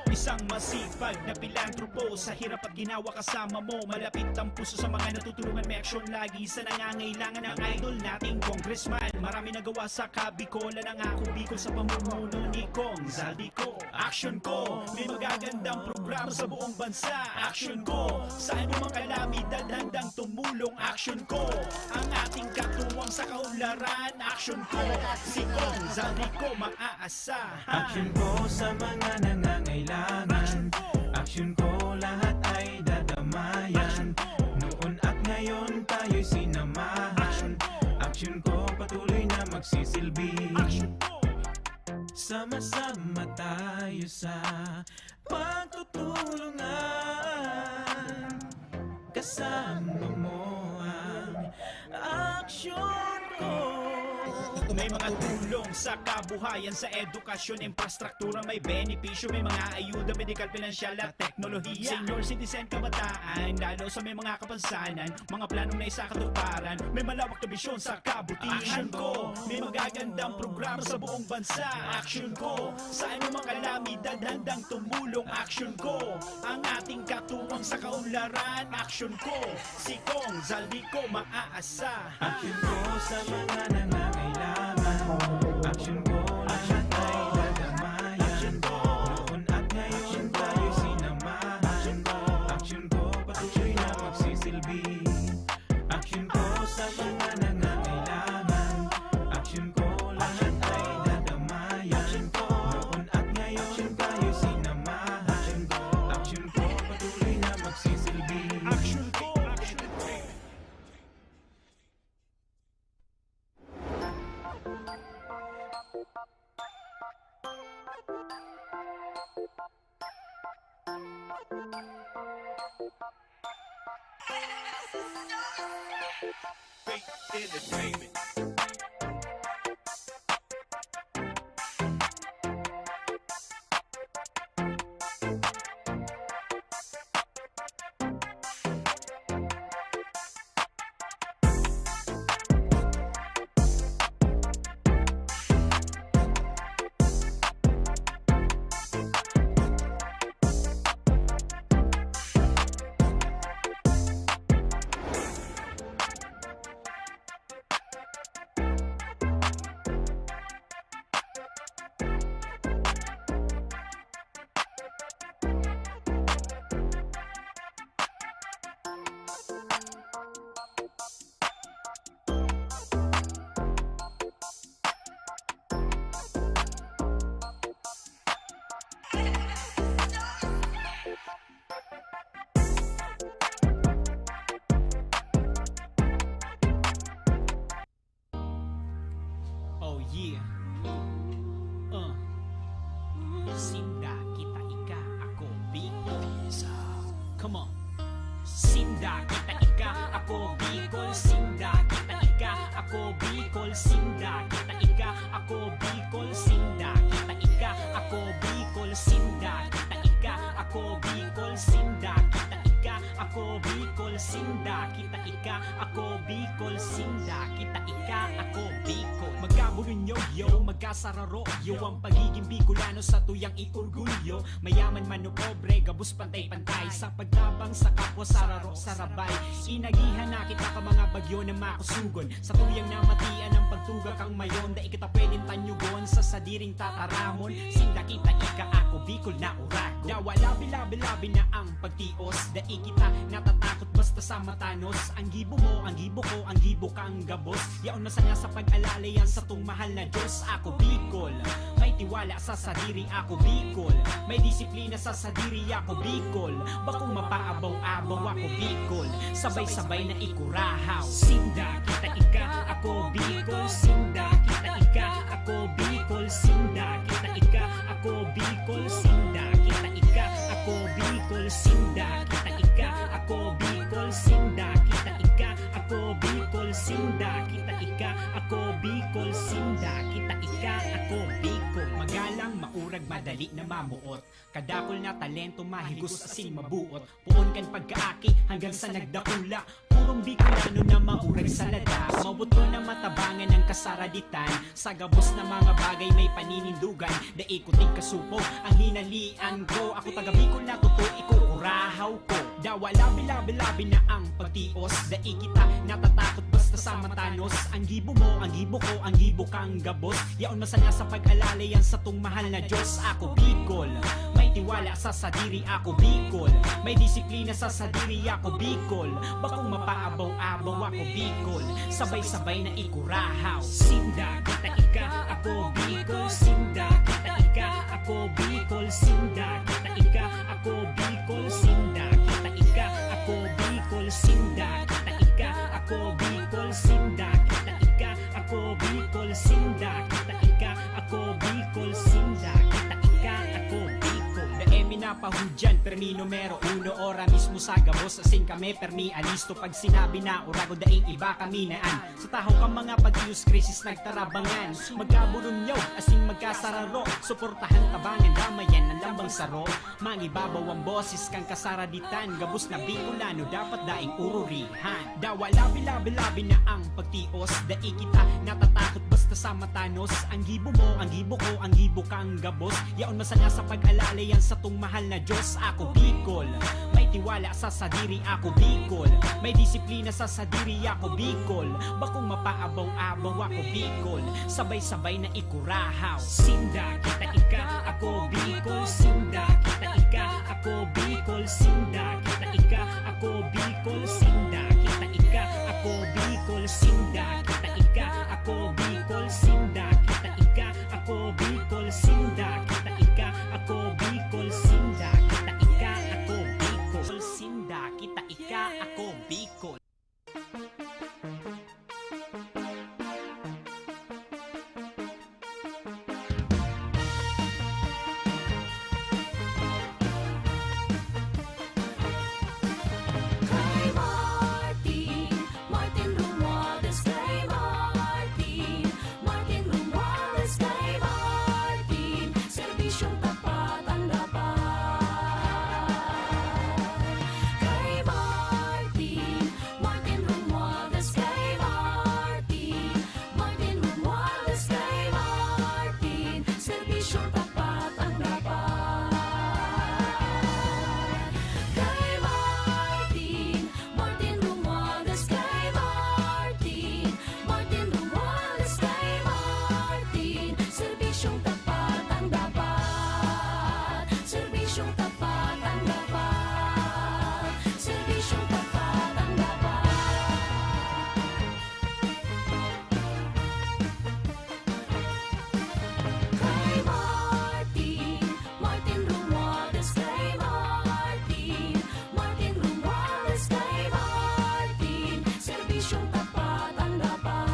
Isang masipag na pilantropo, sa hirap at ginawa kasama mo. Malapit ang puso sa mga natutulungan, may aksyon lagi sa nangangailangan. Ang idol nating congressman, marami nagawa sa Kabicol. Nangako Bicol sa pamumuno ni Cong Zaldy Co. Aksyon ko, may magagandang programa sa buong bansa. Aksyon ko, sa anumang kalamidad handang tumulong. Aksyon ko, ang ating katuwang sa kaunlaran. Aksyon ko, si Cong Zaldy Co maaasahan. Aksyon ko sa mga nangangailangan. Aksyon ko, lahat ay dadamayan. Noon at ngayon tayo'y sinamahan. Aksyon ko, patuloy na magsisilbi. Aksyon ko. Sama-sama tayo sa pagtutulungan. Kasama mo ang aksyon ko. May mga tulong sa kabuhayan, sa edukasyon, infrastruktura, may benepisyo, may mga ayuda, medikal, pinansyal at teknolohiya. Senior citizen, kabataan, lalo sa may mga kapansanan, mga planong naisakatuparan, may malawak na bisyon sa kabutihan. Aksyon ko, may magagandang programa sa buong bansa. Aksyon ko, sa anumang kalamidad handang tumulong. Aksyon ko, ang ating katuwang sa kaunlaran. Aksyon ko, si Cong Zaldy Co maaasahan. Aksyon ko sa mga nangangailangan. Aksyon ko, lahat ay dadamayan. Noon at ngayon tayo sinamahan. Aksyon ko, patuloy na magsisilbi. Aksyon ko sa mga nangangailangan. Aksyon ko, lahat ay dadamayan. Noon at ngayon tayo sinamahan. Aksyon ko, patuloy na magsisilbi. Aksyon ko, aksyon ko. Fake entertainment. Oh yeah. Uh. Sinda, kita, ika, ako, Bicol. Come on. Sinda, kita, ika, ako, Bicol. Sinda, kita, ika, ako, Bicol. Sinda, kita, ika, ako, Bicol. Sinda, kita, ika, ako, Bicol. Sinda, kita, ika, ako, Bicol. Sinda, kita, ika, ako, Bicol. Sinda, kita, ika, ako, Bicol. Sinda, kita, ika, ako, Bicol. Magkabulunyo, yo, magkasararo, yo. Ang pagiging Bicolano sa tuyang iorgulyo. Mayaman man o pobre, gabos pantay-pantay. Sa pagtabang sa kapwa, sararo, sarabay. Inagihan na kita ka mga bagyo na makusugon. Sa tuyang namatian ang pagtuga kang mayon, dai kita pwedeng tanyugon sa sadiring tataramon. Sinda, kita, ika, ako, Bicol na uragon. Dawa labi-labi-labi na ang pagtios. Dai kita natatakot basta sa matanos. Ang gibo mo, ang gibo ko, ang gibo kang gabos. Yaon na sana sa pag-alala yan satong mahal na Diyos. Ako, Bicol, may tiwala sa sadiri. Ako, Bicol, may disiplina sa sadiri. Ako, Bicol, bakong mapaabaw-abaw. Ako, Bicol, sabay-sabay na ikurahaw. Sinda, kita, ika, ako, Bicol. Sinda, kita, ika, ako, Bicol. Sinda, kita, ika, ako, Bicol. Sinda, kita, ika, ako, Bicol. Sinda, kita, ika, ako, Bicol. Sinda, kita, ika, ako, Bicol, sinda, kita, ika, ako. Bicol, sinda, kita, ika, ako. Bicol, magalang, maurag, madali na mamuot. Kadakul na talento, mahigos asin mabuot. Poon kan pagkaaki hanggang sa nagdakula. Purong Bicolano na maurag sa ladas. Mabuto na matabangan ang kasaraditan. Sa gabos na mga bagay may paninindugan. Dai ko tigkasupo ang hinalian ko. Ako taga Bicol na totoo, ikukurahaw ko. Dawa labi-labi-labi na ang pagtios. Dai kita natatakot basta sa matanos. Ang gibo mo, ang gibo ko, ang gibo kang gabos. Yaon man sana sa pag-alala yan satong mahal na Diyos. Ako Bicol, may tiwala sa sadiri. Ako Bicol, may disiplina sa sadiri. Ako Bicol, bakong mapaabaw-abaw. Ako Bicol, sabay-sabay na ikurahaw. Sinda, kita, ika, ako Bicol. Sinda, kita, ika, ako Bicol. Sinda, kita, ika, ako Bicol. Sinda, kita, ika, ako Bicol. Sinda, kita, ika, ako Bicol. Sinda, kita, ika, ako Bicol. Sinda, kita, ika, ako Bicol. Sinda, kita, ika, ako Bicol. Dai mi napahudyan, permi numero uno, ora mismo sa gabos, asin kami permi alisto. Pag sinabi na Uragon, daing iba kami naan. Sa tahaw kan mga pagtios, krisis nagtarabangan. Magkaburunyaw, asin magkasararo. Suportahan, tabangan, damayan ang lambang saro. Mangibabaw ang boses kan kasaraditan. Gabos na Bicolano, dapat daing ururihan. Dawa labi-labi-labi na ang pagtios. Dai kita natatakot basta sa matanos. Ang gibo mo, ang gibo ko, ang gibo kang gabos. Yaon man sana sa pag-alala yan satong mahal na Diyos. Ako Bicol, may tiwala sa sadiri. Ako Bicol, may disiplina sa sadiri. Ako Bicol, bakong mapaabaw-abaw. Ako Bicol, sabay-sabay na ikurahaw. Sinda, kita, ika, ako Bicol. Sinda, kita, ika, ako Bicol. Sinda, kita, ika, ako Bicol. Sinda, kita, ika, ako Bicol. Sinda, kita, ika, ako Bicol. Sinda, kita, ika, ako Bicol. Sinda, kita, ika, ako Bicol. Sinda, kita, ika, ako Bicol. Sinda, kita, ika, ako Bicol. Kay Martin, Martin Romualdez, kay Martin, Martin Romualdez, kay Martin, serbisyong tapat ang dapat. Kay Martin, Martin Romualdez, kay Martin, Martin Romualdez, kay Martin, serbisyong tapat ang dapat. Kay Martin, Martin Romualdez, kay Martin, Martin Romualdez, kay Martin, serbisyong tapat ang dapat. Serbisyong tapat ang dapat. Serbisyong tapat ang dapat. Kay Martin, Martin Romualdez, kay Martin, Martin Romualdez, kay Martin, serbisyong tapat ang dapat.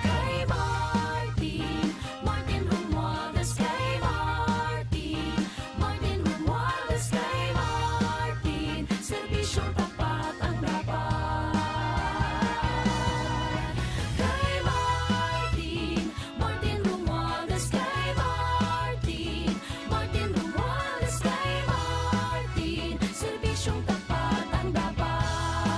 Kay Martin, Martin Romualdez, kay Martin, Martin Romualdez, kay Martin, serbisyong tapat ang dapat. Kay Martin, Martin Romualdez, kay Martin, Martin Romualdez, kay Martin, serbisyong tapat ang dapat.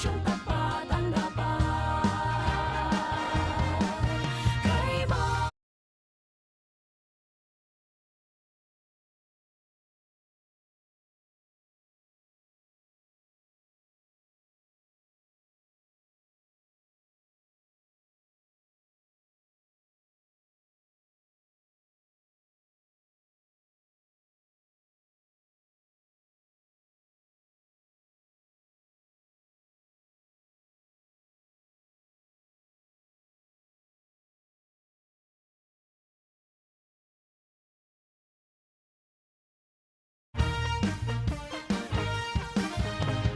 Tapat ang dapat. Kay Ma-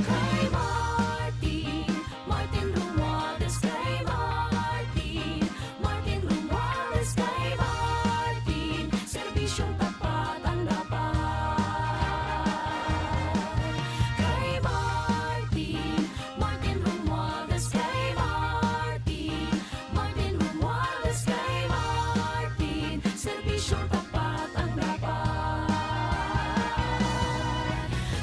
Kay Martin, Martin Romualdez, kay Martin, Martin Romualdez, kay Martin, serbisyong tapat ang dapat. Kay Martin, Martin Romualdez, kay Martin, Martin Romualdez, kay Martin, serbisyong tapat ang dapat.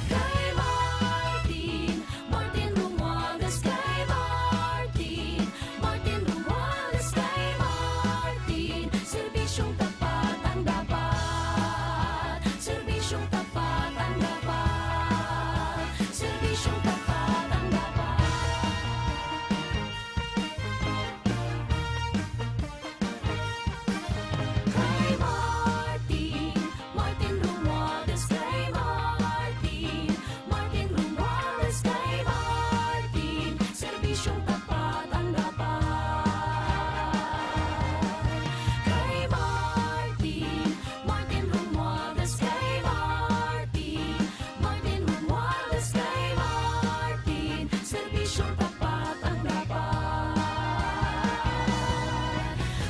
Kay Martin, Martin Romualdez, kay Martin, Martin Romualdez, kay Martin, serbisyong tapat ang dapat. Serbisyong tapat ang dapat. Serbisyong tapat ang dapat. Kay Martin, Martin Romualdez, kay Martin, Martin Romualdez, kay Martin, serbisyong tapat ang dapat. Kay Martin, Martin Romualdez, kay Martin, Martin Romualdez, kay Martin, serbisyong tapat ang dapat.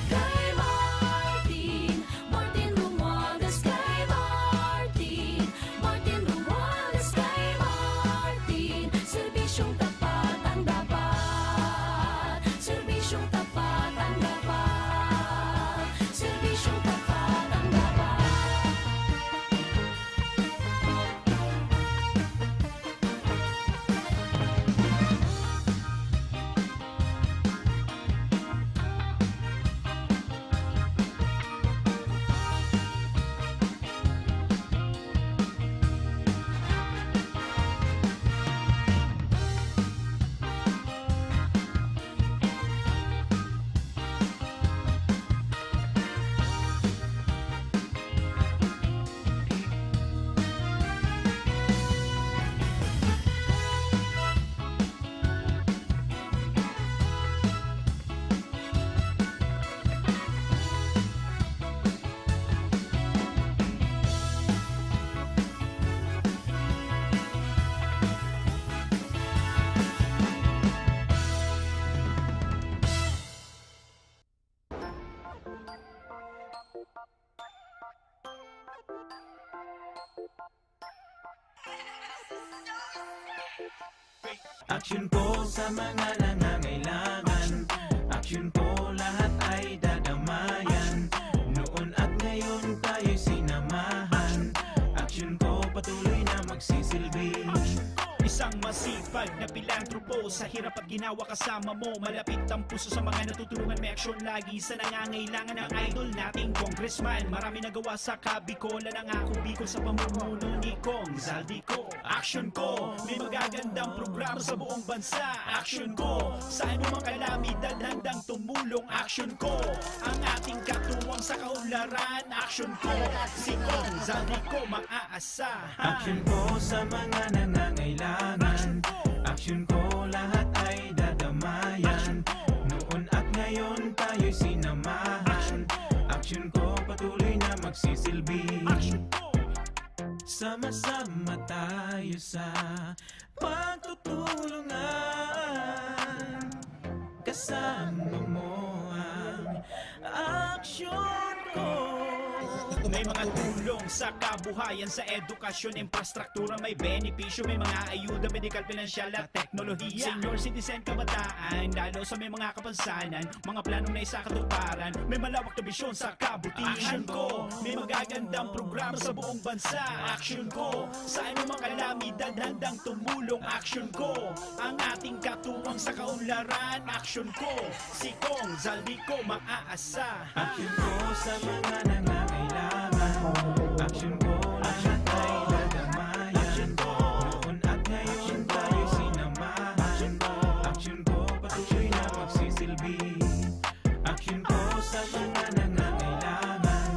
Kay Martin, Martin Romualdez, kay Martin, Martin Romualdez, kay Martin, serbisyong tapat ang dapat. Serbisyong tapat ang dapat. Serbisyong tapat ang dapat. Aksyon ko sa mga nangangailangan. Aksyon ko, lahat ay dadamayan. Noon at ngayon tayo'y sinamahan. Aksyon ko, patuloy na magsisilbi. Isang masipag na pilantropo, sa hirap at ginawa kasama mo. Malapit ang puso sa mga natutulungan, may aksyon lagi sa nangangailangan. Ang idol nating congressman, marami nagawa sa Kabicol. Nangako Bicol sa pamumuno ni Cong Zaldy Co. Aksyon ko, may magagandang programa sa buong bansa. Aksyon ko, sa anumang kalamidad handang tumulong. Aksyon ko, ang ating katuwang sa kaunlaran. Aksyon ko, si Cong Zaldy Co maaasahan. Aksyon ko sa mga nangangailangan. Aksyon ko, lahat ay dadamayan. Noon at ngayon tayo'y sinamahan. Aksyon ko, patuloy na magsisilbi. Aksyon ko. Sama-sama tayo sa pagtutulungan. Kasama mo ang aksyon ko. May mga tulong sa kabuhayan, sa edukasyon, infrastruktura, may benepisyo, may mga ayuda, medikal, pinansyal at teknolohiya. Senior citizen, kabataan, lalo sa may mga kapansanan, mga planong naisakatuparan, may malawak na bisyon sa kabutihan. Aksyon ko, may magagandang programa sa buong bansa. Aksyon ko, sa anumang kalamidad handang tumulong. Aksyon ko, ang ating katu- Sa kaunlaran, aksyon ko, si Kong Zaldy ko maaasa. Aksyon ko sa mga nangangailangan. Aksyon ko lahat ay dadamayan. Noon at ngayon tayo sinamahan. Aksyon ko patuloy na magsisilbi. Aksyon ko sa mga nangangailangan.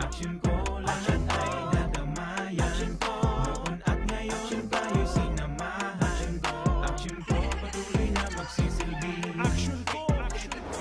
Aksyon ko lahat ay dadamayan. Noon at ngayon tayo sinamahan. Aksyon ko patuloy na magsisilbi. Aksyon ko, aksyon ko.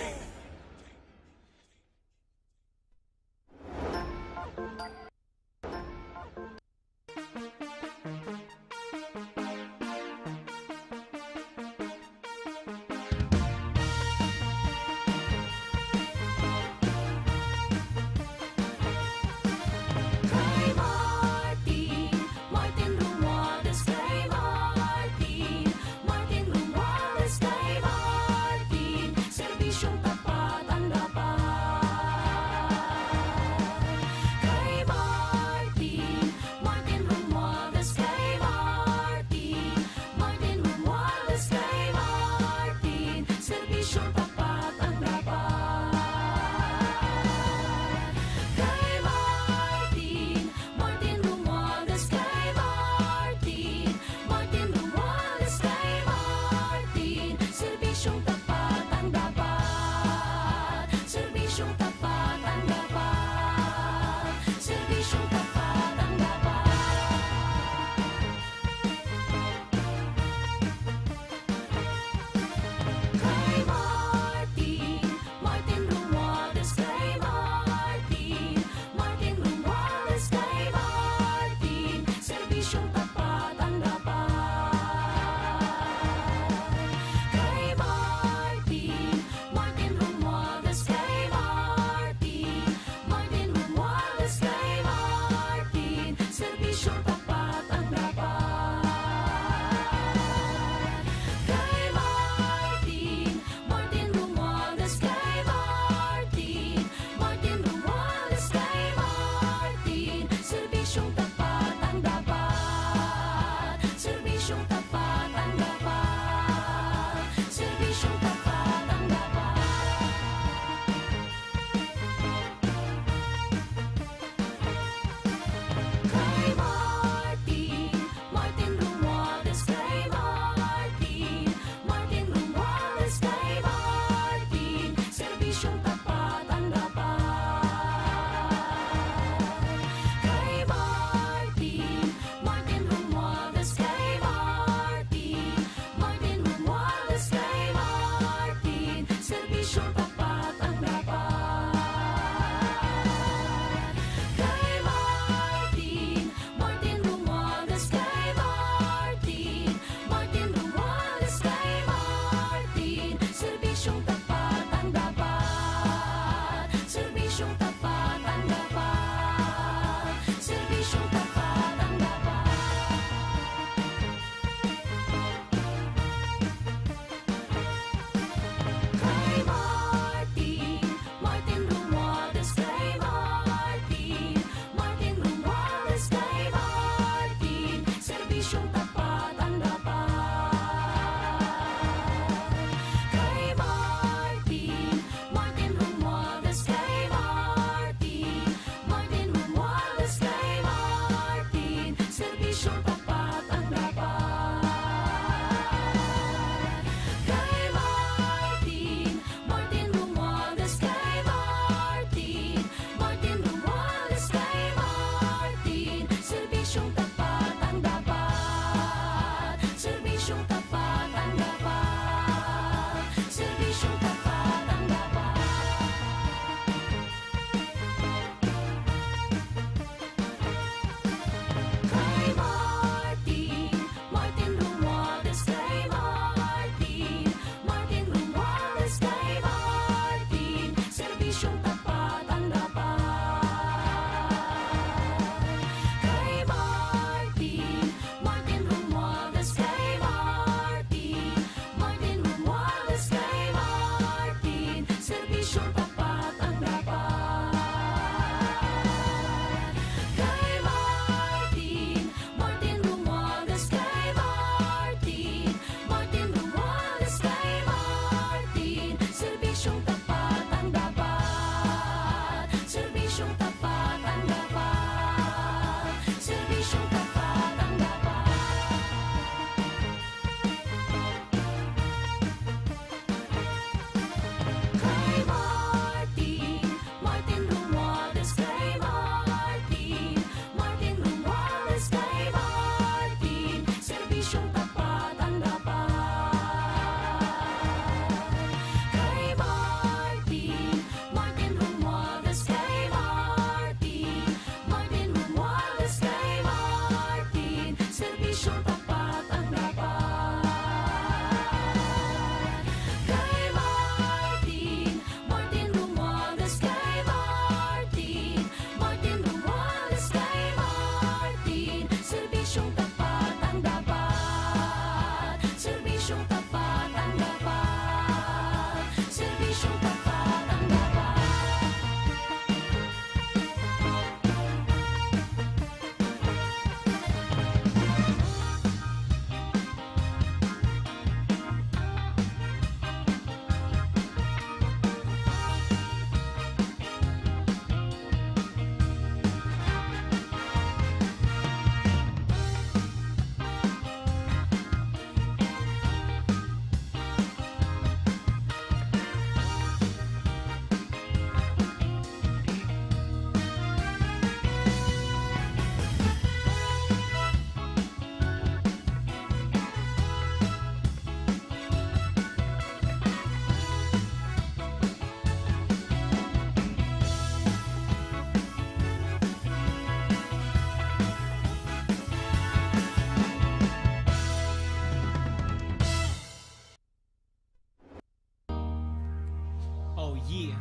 Oh yeah.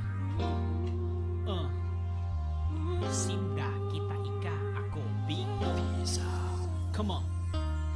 Uh. Sinda, kita, ika, ako, Bicol. Come on.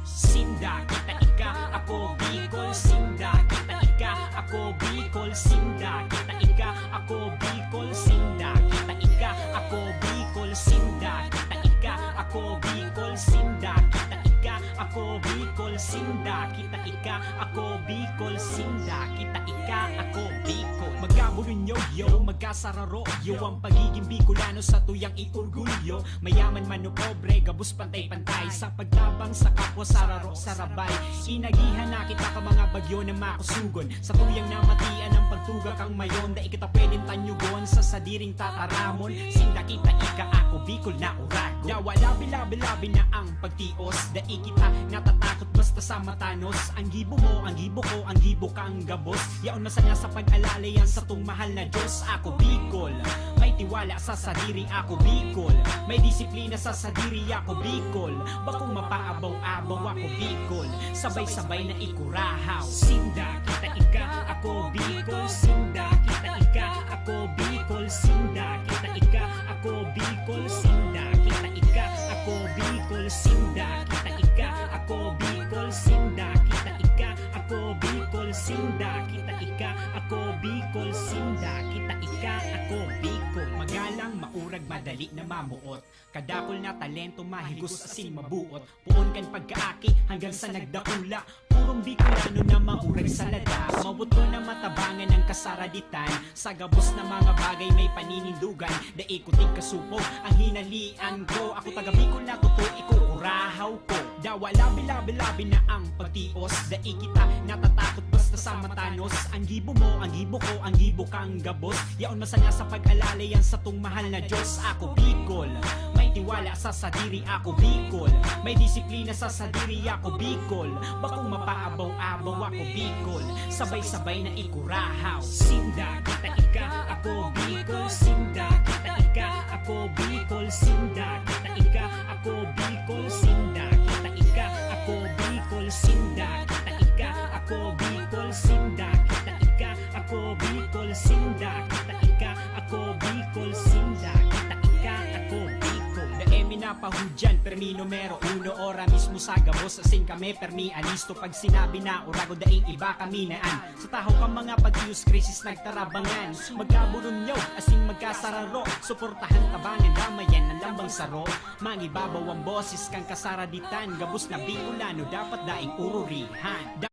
Sinda, kita, ika, ako, Bicol. Sinda, kita, ika, ako, Bicol. Sinda, kita, ika, ako, Bicol. Sinda, kita, ika, ako, Bicol. Sinda, kita, ika, ako, Bicol. Sinda, kita, ika, ako, Bicol. Sinda, kita, ika, ako, Bicol. Sinda, kita, ika, ako, Bicol. Magkaburunyo, yo, magkasararo, yo. Ang pagiging Bicolano sa tuyang iorgulyo. Mayaman man o pobre, gabos pantay-pantay. Sa pagtabang sa kapwa, sararo, sarabay. Inagihan na kita ka mga bagyo na makusugon. Sa tuyang namatian ang pagtuga kang mayon, dai kita pwedeng tanyugon sa sadiring tataramon. Sinda, kita, ika, ako, Bicol na uragon. Dawa, labi-labi-labi na ang pagtios. Dai kita natatakot basta sa matanos. Ang gibo mo, ang gibo ko, ang gibo kang gabos. Yaon masanga sa pag-alalay ang satong mahal na Diyos. Ako, Bicol, may tiwala sa sadiri. Ako, Bicol, may disiplina sa sadiri. Ako, Bicol, bakong mapaabaw-abaw. Ako, Bicol, sabay-sabay na ikurahaw. Sinda, kita, ika, ako, Bicol. Sinda, kita, ika, ako, Bicol. Sinda, kita, ika, ako, Bicol. Sinda, kita, ika, ako, Bicol. Sinda, kita, ika, ako, Bicol. Sinda, kita, ika, ako, Bicol. Sinda, kita, ika, ako, Bicol. Sinda, kita, ika, ako, Bicol. Magalang, maurag, madali na mamuot. Kadakul na talento, mahigos asin mabuot. Poon kan pagkaaki hanggang sa nagdakula. Purong Bicolano na maurag sa lada. Mawot ko na matabangan ang kasaraditan. Sa gabos na mga bagay may paninindugan. Dai ko tigkasupog ang hinalian ko. Ako taga Bicol na totoo, ikukurahaw ko. Dawa, labi-labi-labi na ang pagtios. Dai kita natatakot basta sa matanos. Ang gibo mo, ang gibo ko, ang gibo kang gabos. Yaon masanga sa pag-alalay ang satong mahal na Diyos. Ako, Bicol, may tiwala sa sadiri. Ako, Bicol, may disiplina sa sadiri. Ako, Bicol, bakong mapaabaw-abaw. Ako, Bicol, sabay-sabay na ikurahaw. Sinda, kita, ika, ako, Bicol. Sinda, kita, ika, ako, Bicol. Sinda, kita, ika, ako, Bicol. Sinda, kita, ika, ako, Bicol. Sinda, kita, ika, ako, Bicol. Sinda, kita, ika, ako, Bicol. Sinda, kita, ika, ako, Bicol. Sinda, kita, ika, ako, Bicol. Dai mi napahudyan, permi numero uno, ora mismo sa gabos, asin kami permi alisto. Pag sinabi na uragon, daing iba kami naan. Sa tahaw kan mga pagtios, krisis nagtarabangan. Magkaburunyaw, asin magkasararo. Suportahan, tabangan, damayan ang lambang saro. Mangibabaw ang boses kan kasaraditan. Gabos na Bicolano dapat daing ururihan.